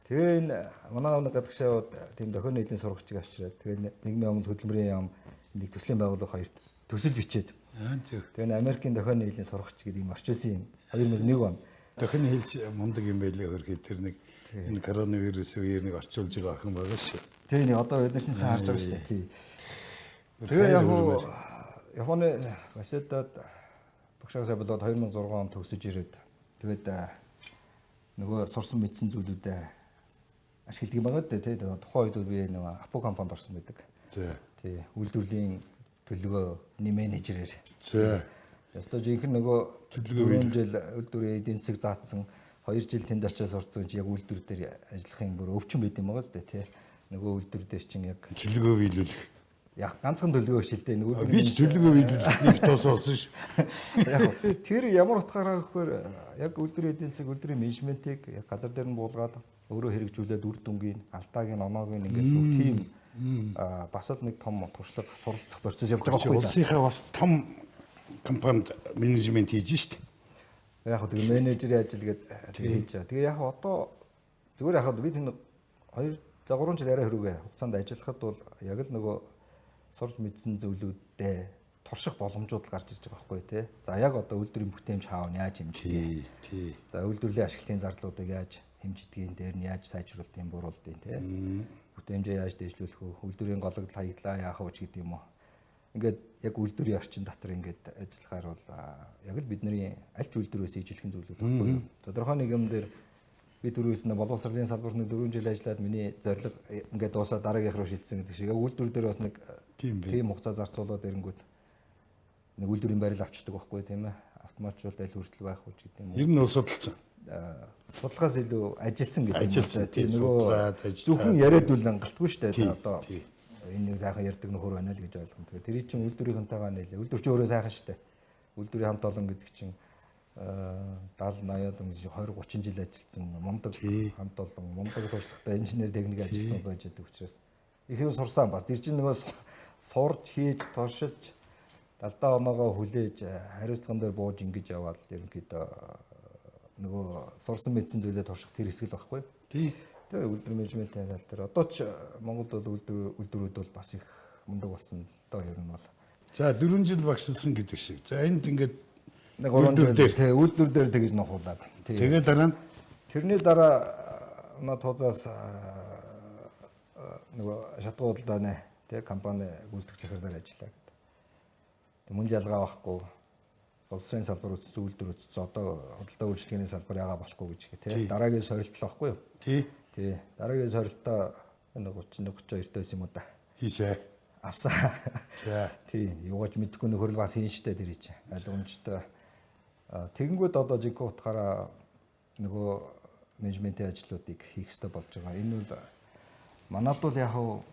Тэгээ энэ манай нэг гадагш яваад тийм дохионы хэлний сурах чиг авчираад тэгээ нийгмийн өмнө хөдөлмөрийн яам нэг төслийн байгууллага хоёрт төсөл бичээд. Тэгээ Америкийн дохионы хэлний сурагч гэдэг юм орчуулсан юм 2001 он. Дохионы хэлж мундаг юм байлээ хөрхий тэр нэг энэ коронавирус үеэр нэг орчуулж байгаа охин байгаа шүү. Тэгээ нэг одоо бид нар чинь сайн харж байгаа шүү дээ. Тий. Тэгээ яг уу Японы Васедад багшаас болоод 2006 онд төгсөж ирээд тэгээд нөгөө сурсан мэдсэн зүйлүүдээ ашигладаг юм байгаа дээ тий. Тухайн үед би нөгөө Апо компанид орсон байдаг. За. Тий. Үйлдвэрлэлийн төлөвлөгөөний менежерээр. За. Ёстой жинхэнэ нөгөө 4 жил үйлдвэрийн эдийн засаг заасан, 2 жил тэнд очиж сурцсан чи яг үйлдвэр дээр ажиллахын бүр өвчин байд юм байгаа зү тий. Нөгөө үйлдвэр дээр чинь яг төлөвлөгөө биелүүлэх. Яг ганцхан төлөвлөгөө биш л дээ. Нөгөө би ч төлөвлөгөө биелүүлэх нэг тус болсон ш. Яг тэр ямар утгаараа гэхээр яг үйлдвэрийн эдийн засаг, үйлдвэрийн менежментийг яг газар дээр нь буулгаад өөрөө хэрэгжүүлээд үр дүнгийн, алдааг нь, оноог нь ингээд шүү тийм бас л нэг том туршлага суралцах процесс явж байгаа байхгүй. Улсынхаа бас том компанид менежмент хийж штт. Яг хөө тэгээ менежерийн ажил гээд хийж байгаа. Тэгээ яг одоо зүгээр яг би тэнд 2 за 3 жил арай хөрөгэ хугацаанд ажиллахад бол яг л нөгөө сурч мэдсэн зүйлүүдээ турших боломжууд л гарч ирж байгаа байхгүй тий. За яг одоо үйлдвэрийн бүтээмж хаав яаж хэмждэг. Тий. За үйлдвэрлэлийн ашиглалтын зардлуудыг яаж хэмжидгийг, дээр нь яаж сайжруулдгийг, бууруулдгийг тий. Бүтээмжээ яаж дээшлүүлэх вэ? Үйлдвэрийн гологдол хаягдлаа яах вэ гэдэг юм уу? Ингээд яг үйлдвэрийн орчин дотор ингээд ажиллахаар бол яг л бидний аль ч үйлдвэрээс ижилхэн зүйлүүд байхгүй юу? Тодорхой нэг юм дээр би түрүүс нь боловсролын салбарт нэг 4 жил ажиллаад миний зорилго ингээд дуусаад дараагийнх руу шилжсэн гэдэг шиг яг үйлдвэр дээр бас нэг тийм хугацаа зарцуулаад ирэнгүүт нэг үйлдвэрийн барил авчдаг байхгүй тийм ээ. Автоматжуулалт аль хүртэл байх уу гэдэг юм уу? Ер нь бол судалсан. Судалгаас илүү ажилласан гэдэг юм байна. Тийм нөгөө зөвхөн яриад үл хангалтгүй шүү дээ. Одоо энэ нэг сайхан ярьдаг нөхөр байна л гэж ойлгоно. Тэгээ тэр чинь үйлдвэрийнхэнтэйгээ нийлээ. Үйлдвэр чинь өөрөө сайхан шүү дээ. Үйлдвэрийн хамт олон гэдэг чинь 70 80-аад 20 30 жил ажилласан мундаг хамт олон мундаг туршлагатай инженер техник ажилтнууд байж байгаа учраас их юм сурсан бас. Тэр чинь нөгөө сурж хийж туршилж далдаа оноогоо хүлээж хариуцлаган дээр бууж ингэж яваал ерөнхийдөө нөгөө сурсан мэдсэн зүйлээ турших тэр хэсэг л байхгүй. Тий. Тэгээ үйлдвэр менежментийн тал дээр одоо ч Монголд бол үйлдвэрүүд бол бас их мундаг болсон л доо ер нь бол. За 4 жил багшилсан гэдэг шиг. За энд ингээд нэг 3 жил тий үйлдвэр дээр тэгж нухуулаад. Тэгээ дараа нь тэрний дараа над хуузаас нөгөө шатгуу худалдааны тий компани гүйцэтгэх захирлаар ажиллаа гэдэг. Мөн ялгаа байхгүй. Улсын салбар үтсэн, үйлдвэр үтсэн, одоо худалдаа үйлчилгээний салбар ягаа болохгүй гэж тий. Дараагийн сорилт л байхгүй юу? Тий. Тий. Дараагийн сорилтоо энэ 31 32 байсан юм уу да. Хийсэ. Авсан. За. Тий. Юугаач мэдэхгүй нөхөр л бас хийн штэ тэр чинь. Ойлгомжтой. Тэгэнгүүт одоо жинхэнэ утгаараа нөгөө менежментийн ажлуудыг хийх ёстой болж байгаа. Энэ бол манад бол яг хав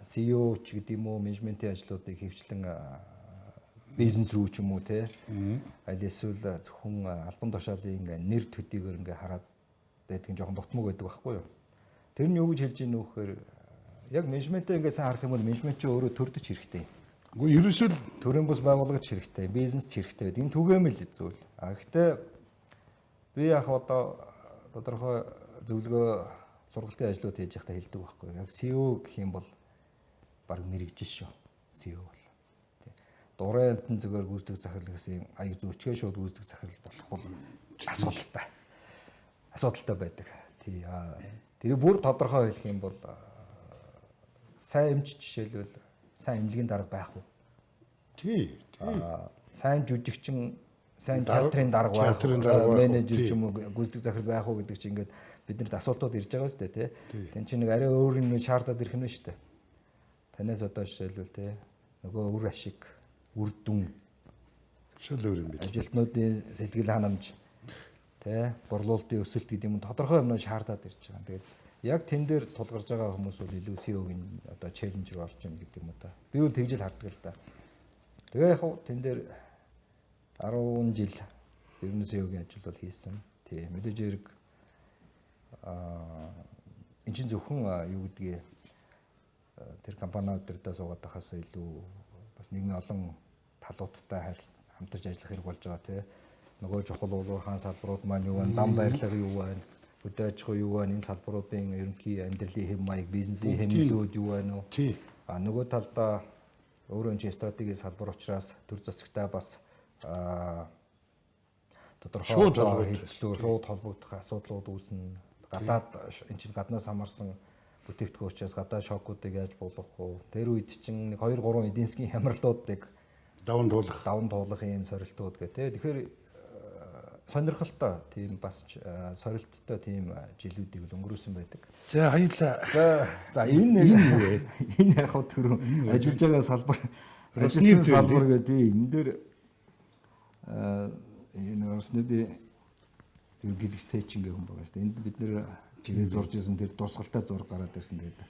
CEO ч гэдэг юм уу, менежментийн ажлуудыг хөвчлэн бизнес рүү ч юм уу те аль эсвэл зөвхөн албан тушаалын нэр төдийгөр ингээ хараад байдаг нь жоохон дутмаг байдаг байхгүй юу? Тэр нь юу гэж хэлж ийн вэ гэхээр яг менежментээ ингээ сайн харах юм бол менежмент чи өөрөө төрдөж хэрэгтэй. Үгүй ерөөсөө л төрийн бус байгууллагч хэрэгтэй, бизнес ч хэрэгтэй байдаг. Энэ түгээмэл зүйл. А гэхдээ би яг одоо тодорхой зөвлөгөө сургалтын ажлууд хийж байхдаа хэлдэг байхгүй юу? Яг CEO гэх юм бол баг мэрэгжил шүү. CEO бол. Дурын амтан зүгээр гүйцэтгэх захирал гэсэн аяг зүүчгээ шууд гүйцэтгэх захирал болох бол асуудалтай. Асуудалтай байдаг. Тий. Тэр бүр тодорхой хэлэх юм бол сайн эмч жишээлбэл сайн эмнэлгийн дарга байх уу? Тий. Сайн жүжигчин, сайн театрын дарга байх уу? Менежер ч юм уу гүйцэтгэх захирал байх уу гэдэг чинь ингээд биднэрт асуултууд ирж байгаа шүү дээ, тий. Тэн чинь нэг арай өөр юм шаардаад ирэх нь шүү дээ. Танаас одоо жишээлбэл тий нөгөө үр ашиг, үр дүн шал өөр юм биш. Ажилтнуудын сэтгэл ханамж тий борлуулалтын өсөлт гэдэг юм тодорхой юмнууд шаардаад ирж байгаа. Тэгээд яг тэн дээр тулгарч байгаа хүмүүс бол илүү CEO-гийн одоо челленж рүү орж ийн гэдэг юм уу та. Би бол тэгж л хардаг л да. Тэгээ яг хуу тэн дээр 10 жил ер нь CEO-гийн ажил бол хийсэн. Тий мэдээж хэрэг эн чинь зөвхөн юу гэдгийг тэр компаниуд дээр суугаад байхаас илүү бас нийгмийн олон талуудтай хамтарч ажиллах хэрэг болж байгаа тий. Нөгөө чухал уулуур хаан салбарууд маань юу вэ? Зам барилга юу вэ? Хөдөө аж ахуй юу вэ? Энэ салбаруудын ерөнхий амьдралын хэм маяг, бизнесийн хэмнэлүүд юу вэ нөө? Тий. А нөгөө талдаа өөрөө энэ стратегийн салбар учраас төр засагтай бас тодорхой хэлцлүү шууд холбогдох асуудлууд үүснэ. Гадаад эн чинь гаднаас хамаарсан бүтээгдэхүүн учраас гадаад шокуудыг яаж буулгах вэ? Тэр үед чинь 1 2 3 эдийн засгийн хямралуудыг даван туулах ийм сорилтууд гэх тээ. Тэгэхээр сонирхолтой тийм бас сорилттой тийм жилүүдийг л өнгөрөөсөн байдаг. За баярлалаа. За энэ юу вэ? Энэ яг хөө түрүү ажиллаж байгаа салбар ажилласан салбар гэдэг энэ дээр энэ Роснефтийн ерөнхийлөгч Сэчин гэх хүн байгаа шүү дээ. Энд бид нэр чигээ зурж исэн тэр дурсгалтай зураг гараад ирсэн гэдэг.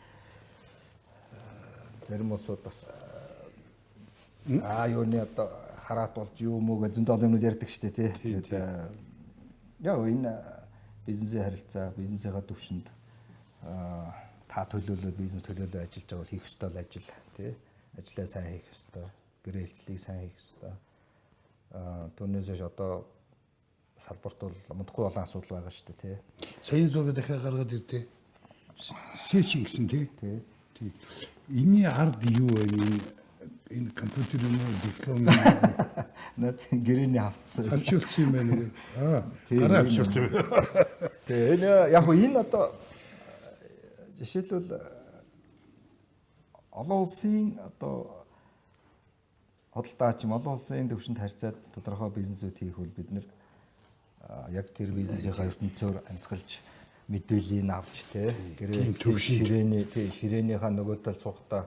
Зарим улсууд бас юуны одоо хараат болж юу мүү гэж зөндөө олон юмнууд ярьдаг шүү дээ тий. Тэгээд яа энэ бизнесийн харилцаа, бизнесийнхаа төвшөнд та төлөөлөө бизнес төлөөлөө ажиллаж байгаа бол хийх ёстой л ажил тий. Ажлаа сайн хийх ёстой, гэрээ хэлцлийг сайн хийх ёстой. Түүнээс биш одоо салбарт бол модгүй олон асуудал байгаа шүү дээ тий. Саяын зураг дахиад гаргаад ирдээ. Сэчин гэсэн тий. Тий. Энийний ард юу вэ? Энэ компьютер юм уу, диплом юм уу? Над гэрээний хавцсан. Хавчулсан юм байна нэг. Гараа хавчулсан юм. Тэгээ энэ яг хөө энэ одоо жишээлбэл олон улсын одоо худалдаач юм олон улсын төвшөнд харьцаад тодорхой бизнесүүд хийх бол бид нэр яг тэр бизнесийнхаа ертөнцөөр амьсгалж мэдээллийг авч те гэрээ ширээний тий ширээнийхаа нөгөө тал суухдаа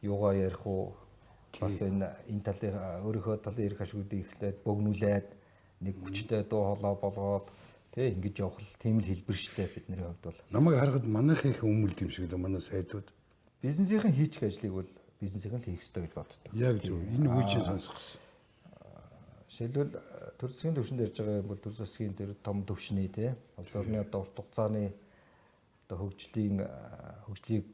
юугаа ярих уу бас энэ талын өөрийнхөө талын эрх ашгуудыг эхлээд богнуулаад нэг хүчтэй дуу хоолой болгоод тий ингэж явах л тийм л хэлбэр штэ бидний хувьд бол намайг харахад манайх их өмөлд юм шиг л манай сайдууд бизнесийнхэн хийчих ажлыг бол бизнесийнхэн л хийх ёстой гэж боддог. Яг зөв. Энэ үгийг чинь сонсох гэсэн. Жишээлбэл төр засгийн төвшөнд ярьж байгаа юм бол төр засгийн тэр том төвшний тий улс орны одоо урт хугацааны одоо хөгжлийг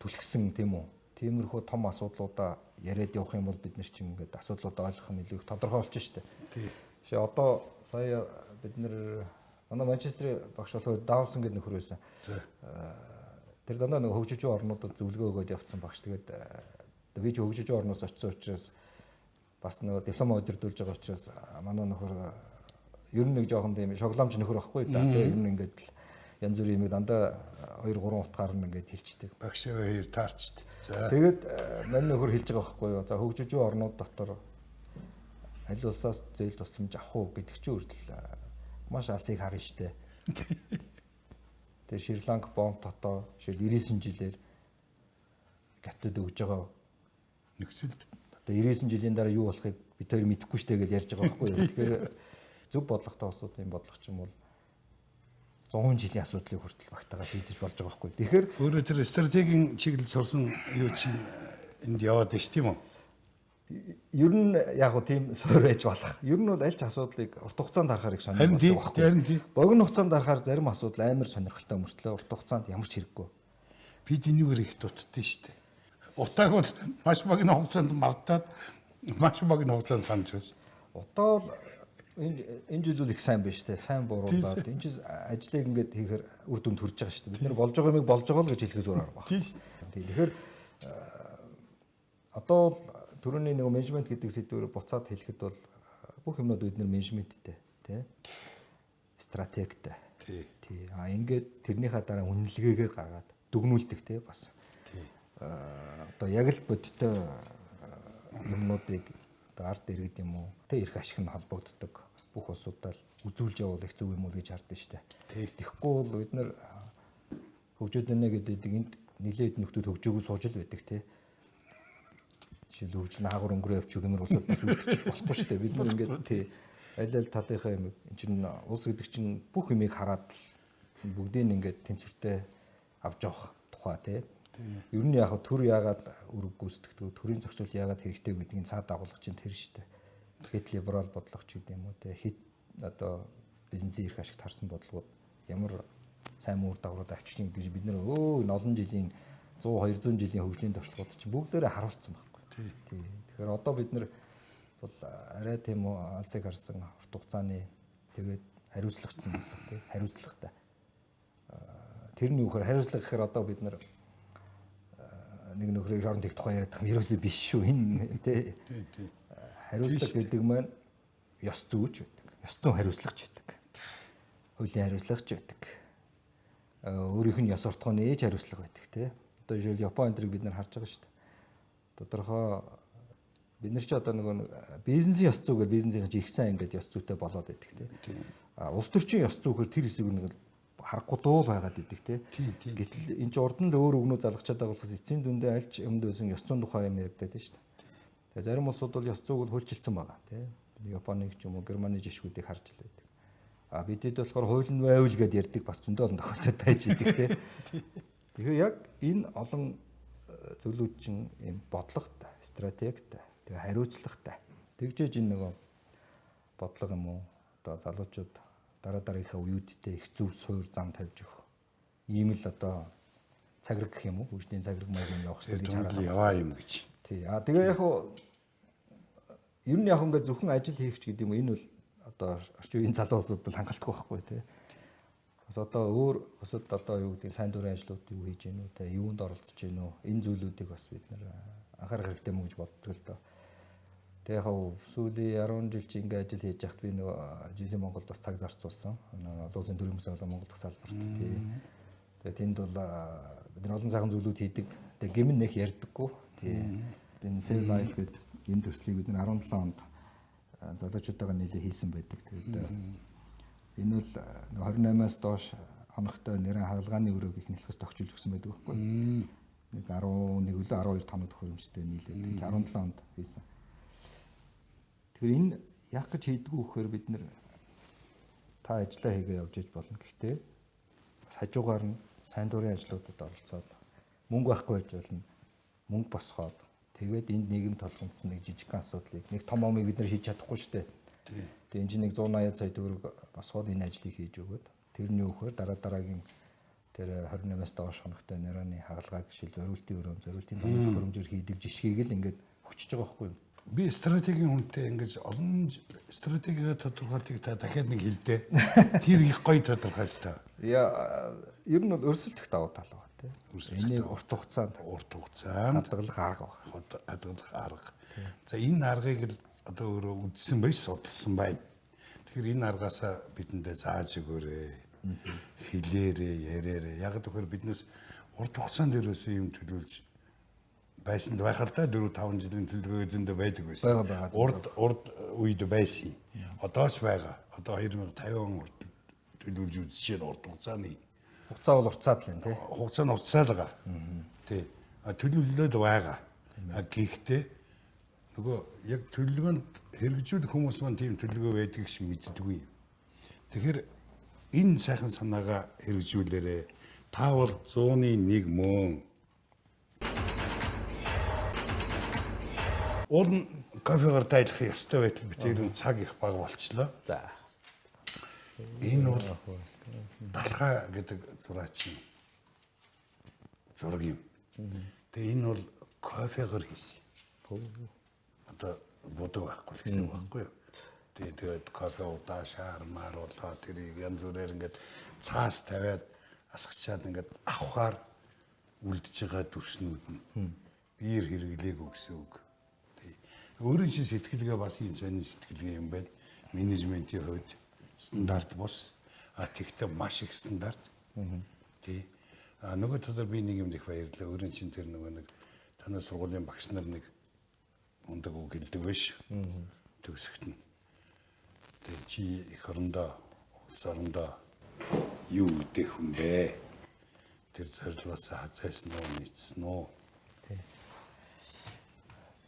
түлхсэн тийм үү. Тиймэрхүү том асуудлуудаа яриад явах юм бол бид нар чинь ингээд асуудлуудаа ойлгох нь илүү их тодорхой болчих шүү дээ. Тий. Жишээ одоо сая бид нар манай Манчестерийн багш болохоор Даунсон гэдэг нөхөр байсан. Тэр дандаа нэг хөгжиж буй орнуудад зөвлөгөө өгөөд явцсан багш. Тэгээд би ч хөгжиж буй орноос очисон учраас бас нөгөө диплом өдөрдүүлж байгаа учраас манай нөхөр ер нь нэг жоохон тийм шоглоомч нөхөр байхгүй да. Тэгээ ер нь ингээд л янз бүрийн юмыг дандаа 2 3 утгаар нь ингээд хэлчихдэг. Багш хоёр таарчдаг. За. Тэгээд мань нөхөр хэлж байгаа байхгүй юу. За хөгжиж буй орнууд дотор аль улсаас зээл тусламж авах уу гэдэг чинь хүртэл маш алсыг харна штэ. Тэр Шри Ланк бомб дотоо жишээл 99 жилээр гатууд өгж байгаа нөхцөлд одоо 99 жилийн дараа юу болохыг бид хоёр мэдэхгүй штэ гэж ярьж байгаа байхгүй юу. Тэгэхээр зөв бодлоготой улсуудын бодлого ч юм бол 100 жилийн асуудлыг хүртэл багтаага шийдэж болж байгаа байхгүй. Тэгэхээр өөрөө тэр стратегийн чиглэл сурсан юу чинь энд яваад байна ш тийм үү? Ер нь яг гоо тийм суур байж болох. Ер нь бол аль ч асуудлыг урт хугацаанд харахаар их сонирхолтой байхгүй. Богино хугацаанд харахаар зарим асуудал амар сонирхолтой мөртлөө урт хугацаанд ямар ч хэрэггүй. Бид энэгээр их дутдээ шүү дээ. Утааг бол маш богино хугацаанд мартаад маш богино хугацаанд санаж байсан. Утаа бол энэ жил бол их сайн биш те. Сайн буруулаад энэ жил ажлыг ингээд хийхээр үр дүнд хүрж байгаа шүү дээ. Бид нар болж байгаа юмыг болж байгаа л гэж хэлэхээс өөр арга байна. Тэгэхээр одоо бол түрүүний нэг менежмент гэдэг сэдвээр буцаад хэлэхэд бол бүх юмнууд бид нар менежменттэй тий стратегтэй. Тий. А ингээд тэрнийхээ дараа үнэлгээгээ гаргаад дүгнүүлдэг тий бас. Тий. Одоо яг л бодиттой юмнуудыг одоо ард иргэд юм уу тэ эрх ашиг нь холбогддог бүх улсуудаа л үзүүлж явуул их зөв юм уу гэж хардсан шүү дээ. Тэгэхгүй бол бид нар хөгжөөд байна гэдэг энд нэлээд нөхдүүд хөгжөөгөө сууж л байдаг тий. Жишээл хөгжил нь хаагур өнгөрөө явчих гэмээр улсууд бас үлдчих болохгүй шүү дээ. Бид нар ингээд тий аль аль талынхаа юм энэ чинь улс гэдэг чинь бүх юмыг хараад л бүгдийг ингээд тэнцвэртэй авч явах тухай тий. Ер нь яг төр яагаад үүрэг гүйцэтгэдэг, төрийн зохицуул яагаад хэрэгтэй гэдгийг цаад дагуулга чинь тэр шүү дээ. Хэд либерал бодлого ч гэдэг юм уу те хэд одоо бизнесийн эрх ашигт харсан бодлогууд ямар сайн үр дагаврууд авчирч гэж бид нэр өө олон жилийн 100 200 жилийн хөгжлийн туршлагууд чинь бүгдээрээ харуулсан байхгүй. Тий. Тэгэхээр одоо бид нар бол арай тийм үү алсыг харсан урт хугацааны тэгээд хариуцлагатай бодлого тий хариуцлагатай. Тэр нь юу гэхээр хариуцлага гэхээр одоо бид нар нэг нөхрийг шорон тэгэх тухай яриад байгаа юм ерөөсөө биш шүү. Энэ тий. Хариуцлага гэдэг маань ёс зүйч байдаг. Ёс зүйн хариуцлага ч байдаг. Хуулийн хариуцлага ч байдаг. Өөрийнх нь ёс суртахууны ээж хариуцлага байдаг тий. Одоо жишээл Япон энтриг бид нар харж байгаа шүү дээ. Тодорхой бид нар ч одоо нөгөө бизнесийн ёс зүй гэдэг бизнесийн их сайн ингээд ёс зүйтэй болоод байдаг тий. А улс төрчийн ёс зүй гэхээр тэр хэсэг нэг харахгүй дуул байгаад идэг тий. Гэтэл энэ ч урд нь л өөр өгнөө залгачаад байгаа болохоос эцсийн дүндээ аль ч юмд байсан ёс зүйн тухай юм яригадаад байна шүү дээ. Тэгээ зарим улсууд бол ёс зүйг бол хуульчилсан байгаа тий. Японыг ч юм уу Германы жишгүүдийг харж л байдаг. А бидэд болохоор хууль нь байвал гэдээ ярьдаг бас зөндөө олон тохиолдол байж идэг тий. Тэгэхээр яг энэ олон зүйлүүд чинь юм бодлоготой, стратегтэй, тэгээ хариуцлагатай. Тэгжээж энэ нөгөө бодлого юм уу одоо залуучууд дараа дараагийнхаа үеүүдтэй их зөв суур зам тавьж өгөх. Ийм л одоо цаграг гэх юм уу? Хөгжлийн цаграг маяг юм явах хэрэгтэй гэж хараад яваа юм гэж. Тий. А тэгээ яг хуу ер нь яг ингээд зөвхөн ажил хийх ч гэдэг юм уу энэ бол одоо орчин үеийн залуу улсууд бол хангалтгүй байхгүй тий. Бас одоо өөр бусад одоо юу гэдэг сайн дурын ажлууд юу хийж гэнэ үү те юунд оролцож гэнэ үү энэ зүйлүүдийг бас бид нэр анхаарах хэрэгтэй мөн гэж боддог л доо. Тэгээ яг сүүлийн 10 жил чи ингээ ажил хийж яхад би нөгөө GC Монголд бас цаг зарцуулсан. Олон улсын төрийн бүсийн олон Монгол дахь салбарт тий. Тэгээ тэнд бол бид нар олон сайхан зүйлүүд хийдэг. Тэгээ гэмэн нэх ярьдаггүй. Тий. Энэ Save Life гэдэг энэ төслийг бид нар 17 онд залуучуудаагаа нийлээ хийсэн байдаг. Тэгээд энэ бол 28-аас доош хоногтой нэрэн хагалгааны өрөөг их нэлхэс тогтчулж өгсөн байдаг байхгүй. Нэг 11 үлээ 12 тоног төхөөрөмжтэй нийлээд 17 онд хийсэн. Тэгэхээр энэ яг гэж хийдгүү гэхээр бид нэр та ажиллаа хийгээ явж иж болно. Гэхдээ бас хажуугаар нь сайн дурын ажлуудад оролцоод мөнгө байхгүй байж болно. Мөнгө босгоод тэгээд энд нийгэм толгомдсон нэг жижигхэн асуудлыг нэг том омыг бид нар шийдэж чадахгүй шүү дээ. Тэгээд энэ чинь нэг 180 сая төгрөг босгоод энэ ажлыг хийж өгөөд тэрний өгөхөөр дараа дараагийн тэр 28-аас доош хоногтой нэраны хагалгааг шил зориултын өрөөм, зориултын төхөөрөмжөөр хийдэг жишгийг л ингээд өгчөж байгаа байхгүй юу? Би стратегийн хүнтэй ингэж олон стратегигээ тодорхойлтыг та дахиад нэг хэлдэ. Тэр их гоё тодорхойлтоо. Яа, ер нь бол өрсөлдөх давуу тал байна тий. Энийг урт хугацаанд хадгалах арга байна. Хадгалах арга. За энэ аргыг л одоо өөрөө үзсэн байж судалсан байна. Тэгэхээр энэ аргаасаа бидэндээ зааж өгөөрэй. Хэлээрээ, яриарээ. Яг тэгэхээр биднээс урт хугацаанд ерөөсөө юм төлөвлөж байсан байх л да 4 5 жилийн төлөвлөгөө зөндөө байдаг байсан. Урд үед байсан. Одоо ч байгаа. Одоо 2050 он хүртэл төлөвлөж үзэж байна урт хугацааны. Хугацаа бол уртцаад л юм тий. Хугацаа нь уртцаад байгаа. Тий. Төлөвлөлөөд байгаа. Гэхдээ нөгөө яг төлөвлөгөөнд хэрэгжүүлэх хүмүүс маань тийм төлөвлөгөө байдгийг ч мэддэггүй юм. Тэгэхээр Энэ сайхан санаагаа хэрэгжүүлээрэ. Та бол 100-ны 1 мөн. Уул нь кофегаар дайлах ёстой байтал би тэр нь цаг их бага болчлоо. За. Энэ бол далхаа гэдэг зураачийн зураг юм. Тэгээ энэ бол кофегаар хийсэн. Одоо будаг байхгүй л гэсэн үг байхгүй юу? Тэгээд кофе удаа шаар маар болоо тэрийг янз бүрээр ингээд цаас тавиад асгачаад ингээд авахаар үлдэж байгаа дүрснүүд нь биер хэрэглээгүй гэсэн үг. Өөрийн чинь сэтгэлгээ бас ийм сонин сэтгэлгээ юм байна. Менежментийн хувьд стандарт бус. А тэгтээ маш их стандарт. Тий. А нөгөө талаар би нэг юмд их баярлалаа. Өөрийн чинь тэр нөгөө нэг танай сургуулийн багш нар нэг мундаг үг хэлдэг биш. Төгсөгт нь. Тэгээ чи эх орондоо, улс орондоо юу үлдээх юм бэ? Тэр зорилгоос хазайсан уу, нийцсэн үү?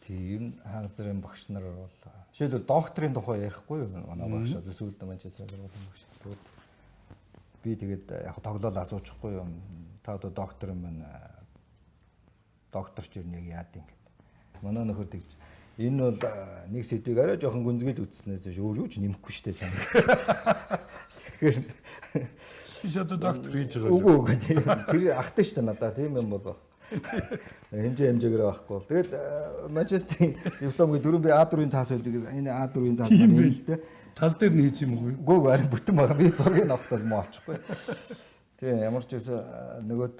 Тий, ер нь ханга зэрэг багш нар бол жишээлбэл докторийн тухай ярихгүй юу? Манай багш сүүлд Манчестер сургуулийн багш. Тэгвэл би тэгээд яг тоглоол асуучихгүй юм. Та одоо доктор юм байна. Доктор ч ер нь яг яад юм гэдэг. Манай нөхөр тэгж энэ бол нэг сэдвийг арай жоохон гүнзгийл үзснээс биш өөр юу ч нэмэхгүй штэ чам. Тэгэхээр чи одоо доктор хийж байгаа. Үгүй тийм. Тэр ахтай штэ надаа тийм юм бол. Хэмжээгээр байхгүй бол. Тэгээд Манчестерийн дипломыг дөрөв би А4-ийн цаас байдаг. Энэ А4-ийн цаас маань юм л дээ. Тал дээр нь хийсэн юм уу? Үгүй арай бүтэн байгаа. Би зургийг авахтал муу авчихгүй. Тийм ямар ч байсан нөгөөд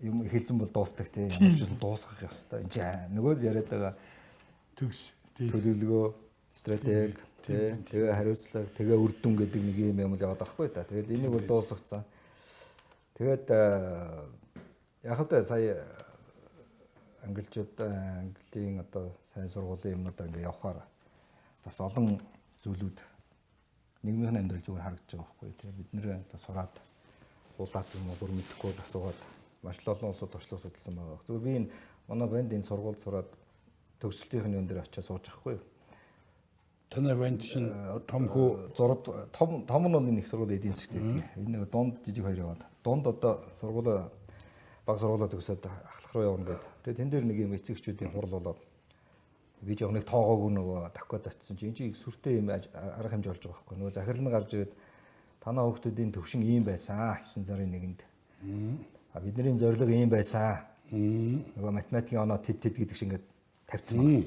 юм хэлсэн бол дуустдаг тийм. Ямар ч байсан дуусгах ёстой. Энд чинь нөгөө л яриад байгаа төгс төлөвлөгөө, стратеги, тийм тэгээ хариуцлага, тэгээ үр дүн гэдэг нэг юм юм л яваад байхгүй та. Тэгээд энийг бол дуусгацсан. Тэгээд яг л сая англичууд Английн одоо сайн сургуулийн юмнуудаар ингээ явхаар бас олон зүйлүүд нийгмийн амьдрал зүгээр харагдаж байгаа байхгүй тийм. Бид нэр одоо сураад хуулаад юм уу гүр мэдэхгүй л асуугаад маш л олон улсууд туршлага судалсан байгаа. Зүгээр би энэ манай банд энэ сургуульд сураад төгсөлтийн юм дээр очиж сууж байхгүй юу? Танай банд чинь том хүү зурд том том нь бол энэ их сургууль эдийн засгт байдаг. Энэ нэг дунд жижиг хоёр яваад. Дунд одоо сургуулаа баг сургуулаа төгсөөд ахлах руу явна гэдэг. Тэгээ тэн дээр нэг юм эцэгчүүдийн хурал болоод би жоох нэг тоогоогүй нөгөө таккод очисон чинь энэ чинь сүртэй юм арга хэмжээ болж байгаа байхгүй. Нөгөө захирал нь гарч ирээд танаа хүүхдүүдийн төвшин ийм байсан 9 сарын 1-нд. А бидний зорилго ийм байсан. Нөгөө математикийн оноо тэд тэд гэдэг шиг ингээд тавьсан байна.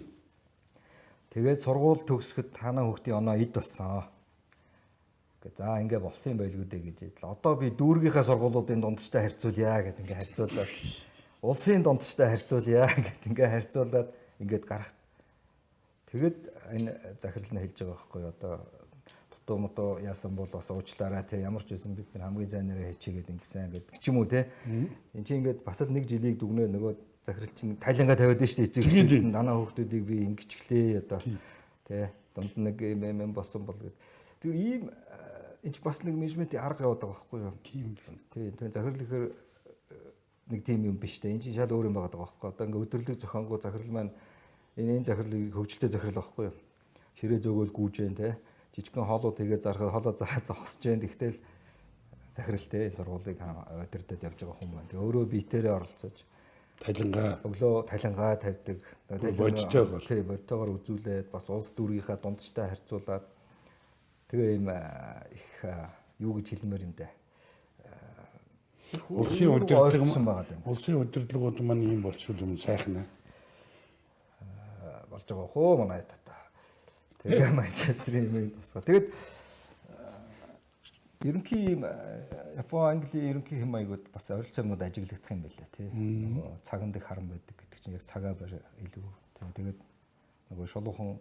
Тэгээд сургууль төгсөхөд танаа хүүхдийн оноо эд болсон. За ингээ болсон юм байлгүй дээ гэж хэлээ. Одоо би дүүргийнхаа сургуулиудын дундчтай харьцуулъя гэд ингээ харьцуулаад улсын дундчтай харьцуулъя гэд ингээ харьцуулаад ингээд гарах. Тэгэд энэ захирал нь хэлж байгаа байхгүй одоо дутуу мутуу яасан бол бас уучлаарай те ямар ч байсан бид нар хамгийн сайнараа хийчихэд ингэсэн гэдэг ч юм уу те. Энд чинь ингээд бас л нэг жилийг дүгнээ нөгөө захирал чинь тайлангаа тавиад шүү дээ эцэг манай хүүхдүүдийг би ингэчлээ одоо те дунд нэг юм юм болсон бол гэд. Тэр ийм энэ бас нэг менежментийн арга яваад байгаа байхгүй юу? Тийм байна. Тийм. Тэгэхээр захирал гэхээр нэг тийм юм биш те. Энэ чинь шал өөр юм байгаа байхгүй. Одоо ингээ өдөрлөг зохионгоо захирал маань энэ захирлыг хөгжилтэй захирал байхгүй юу? Ширээ зөөгөл гүйжэн те. Жижигхэн хоолууд хийгээ зархад хоолоо зараа зогсож जैन. Тэгтэл захирал те сургуулийг удирдах явж байгаа хүн байна. Тэгээ өөрөө биетээрээ оролцож талангаа өглөө талангаа тавьдаг. Бодтойгоор. Тийм, бодтойгоор үзүүлээд бас улс дүүргийнхаа дундчтай харьцуулаад тэгээ ийм их юу гэж хэлмээр юм дээ. Улсын удирдлага улсын удирдлагууд маань ийм болчихвол юм сайхан аа. Болж байгаа хөө манай тата. Тэгээ Манчестерийн юм босгоо. Тэгээд ерөнхий ийм Япон, Английн ерөнхий хэм маягууд бас ойролцоо юмнууд ажиглагдах юм байлаа тий. Нөгөө цаган дэх харан байдаг гэдэг чинь яг цагаа барь илүү. Тэгээд нөгөө шулуухан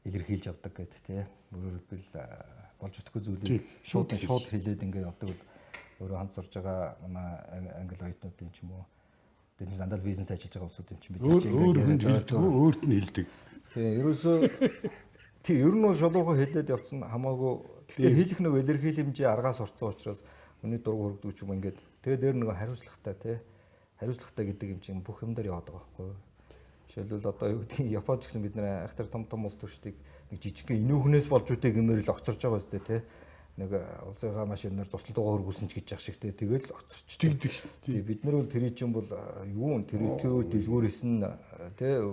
илэрхийлж явдаг гэдэг тий. Өөрөөр хэлбэл болж өгөхгүй зүйлийг шууд хэлээд ингээд явдаг бол өөрөө хамт сурж байгаа манай англи оюутнуудын ч юм уу бид нар дандаа бизнес ажиллаж байгаа улсууд юм чинь бид нар өөр хүнд хэлдэг, өөрт нь хэлдэг. Тий, ерөөсөө тий, ер нь бол шулуухан хэлээд явцсан хамаагүй. Гэхдээ хэлэх нөгөө илэрхийлэмжийн аргаас орцсон учраас хүний дург хөргдөг ч юм ингээд тэгээ дээр нөгөө хариуцлагатай тий. Хариуцлагатай гэдэг юм чинь бүх юм дээр яваад байгаа байхгүй юу? Жишээлбэл одоо юу гэдгийг Японд ч гэсэн бид нэр айхтар том том улс төрчдийг нэг жижигхэн инүүхнээс болж үтэй гэмээр л огцорж байгаа үстэй тий. Нэг улсынхаа машинаар цуслалтаа хөргүүлсэн ч гэж яах шиг те, тэгэл оцорч Тэгдэг шүү дээ. Бид нар бол тэр чинь бол юу тэр төв дэлгүүрээс нь те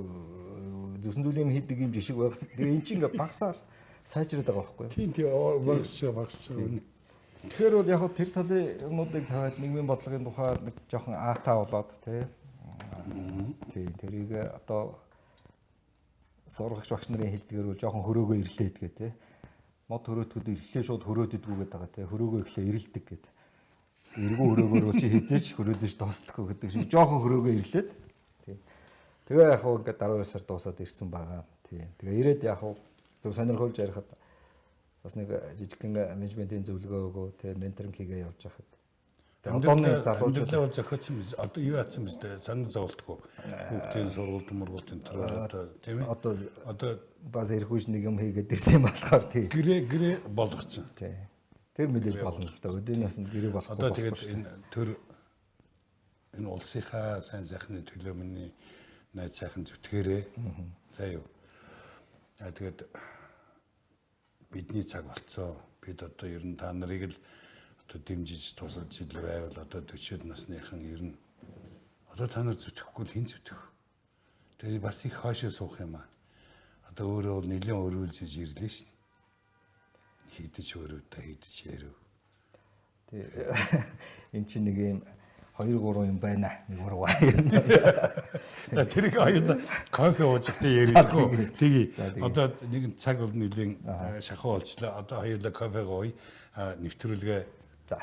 зүсэн зүйлийн хийдэг юм жишг байх. Тэгээ эн чинь ингээ багасаал сайжраад байгаа байхгүй юу? Тийм тийм багасч багасч. Тэгэхээр бол яг тэр талын юмнуудыг тавиад нийгмийн бодлогын тухай нэг жоохон аатаа болоод те. Тийм, тэрийг одоо сургагч багш нарын хэлдгээр бол жоохон хөрөөгөө ирлээд гэ те. Мод хөрөөтгүүд ирлээ шууд хөрөөдөдгүү гэдэг байгаа те. Хөрөөгөө ихлээ ирэлдэг гэдэг. Эргүү хөрөөгөөр чи хизээч хөрөөдөж дуустдаггүй гэдэг шиг жоохон хөрөөгөө ирлээд. Тийм. Тэгээ яг хөө ингээд 12 сар дуусаад ирсэн байгаа. Тийм. Тэгээ ирээд яг хөө зөв сонирхолж ярихад бас нэг жижигхэн менежментийн зөвлөгөө өгөө те, менторинг хийгээ явж байхад. Одооны залуучууд бол зохиоцсон биз. Одоо юу яатсан биз дээ? Санал зовлтгүй. Хүүхдийн сургууль, мургуулын төр одоо тийм ээ. Одоо бас эрхүүш нэг юм хийгээд ирсэн юм болохоор тий. Гэрээ болгоцсон. Тий. Тэр мэдээж болно л да. Өдөрний насанд гэрээ болохгүй. Одоо тэгээд энэ төр энэ улсынхаа сайн сайхны төлөө миний найз сайхан зүтгээрээ. За юу. Аа тэгээд бидний цаг болцсон. Бид одоо ер нь та нарыг л одоо дэмжиж тусалж ил байвал одоо 40-од насныхан ер нь одоо та нар зүтгэхгүй л хэн зүтгэх. Тэгээд бас их хойшоо суух юм аа. Одоо өөрөө бол нэлээд өрүүлж ирлээ шин. Хийдэж өрөөдөө хийдэж ярив. Тий. Энд чинь нэг юм 2 3 юм байна. Нэг ургаа. За тэрийг хоёул кофе ууж байхдаа яриадгүй. Тэгье. Одоо нэг цаг бол нэлээд шахуу болчлоо. Одоо хоёулаа кофе гоё. Нэвтрүүлгээ. За.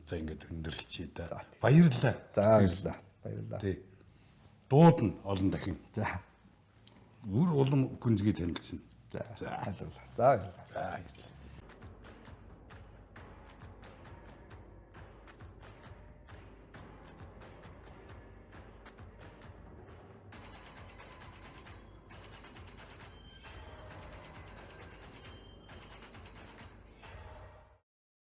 За ингээд өндөрлөчье да. Баярлалаа. За баярлалаа. Баярлалаа. Тий. Дуудна олон дахин. За. Бүр улам гүнзгий танилцсан. За. За. За баярлалаа. За.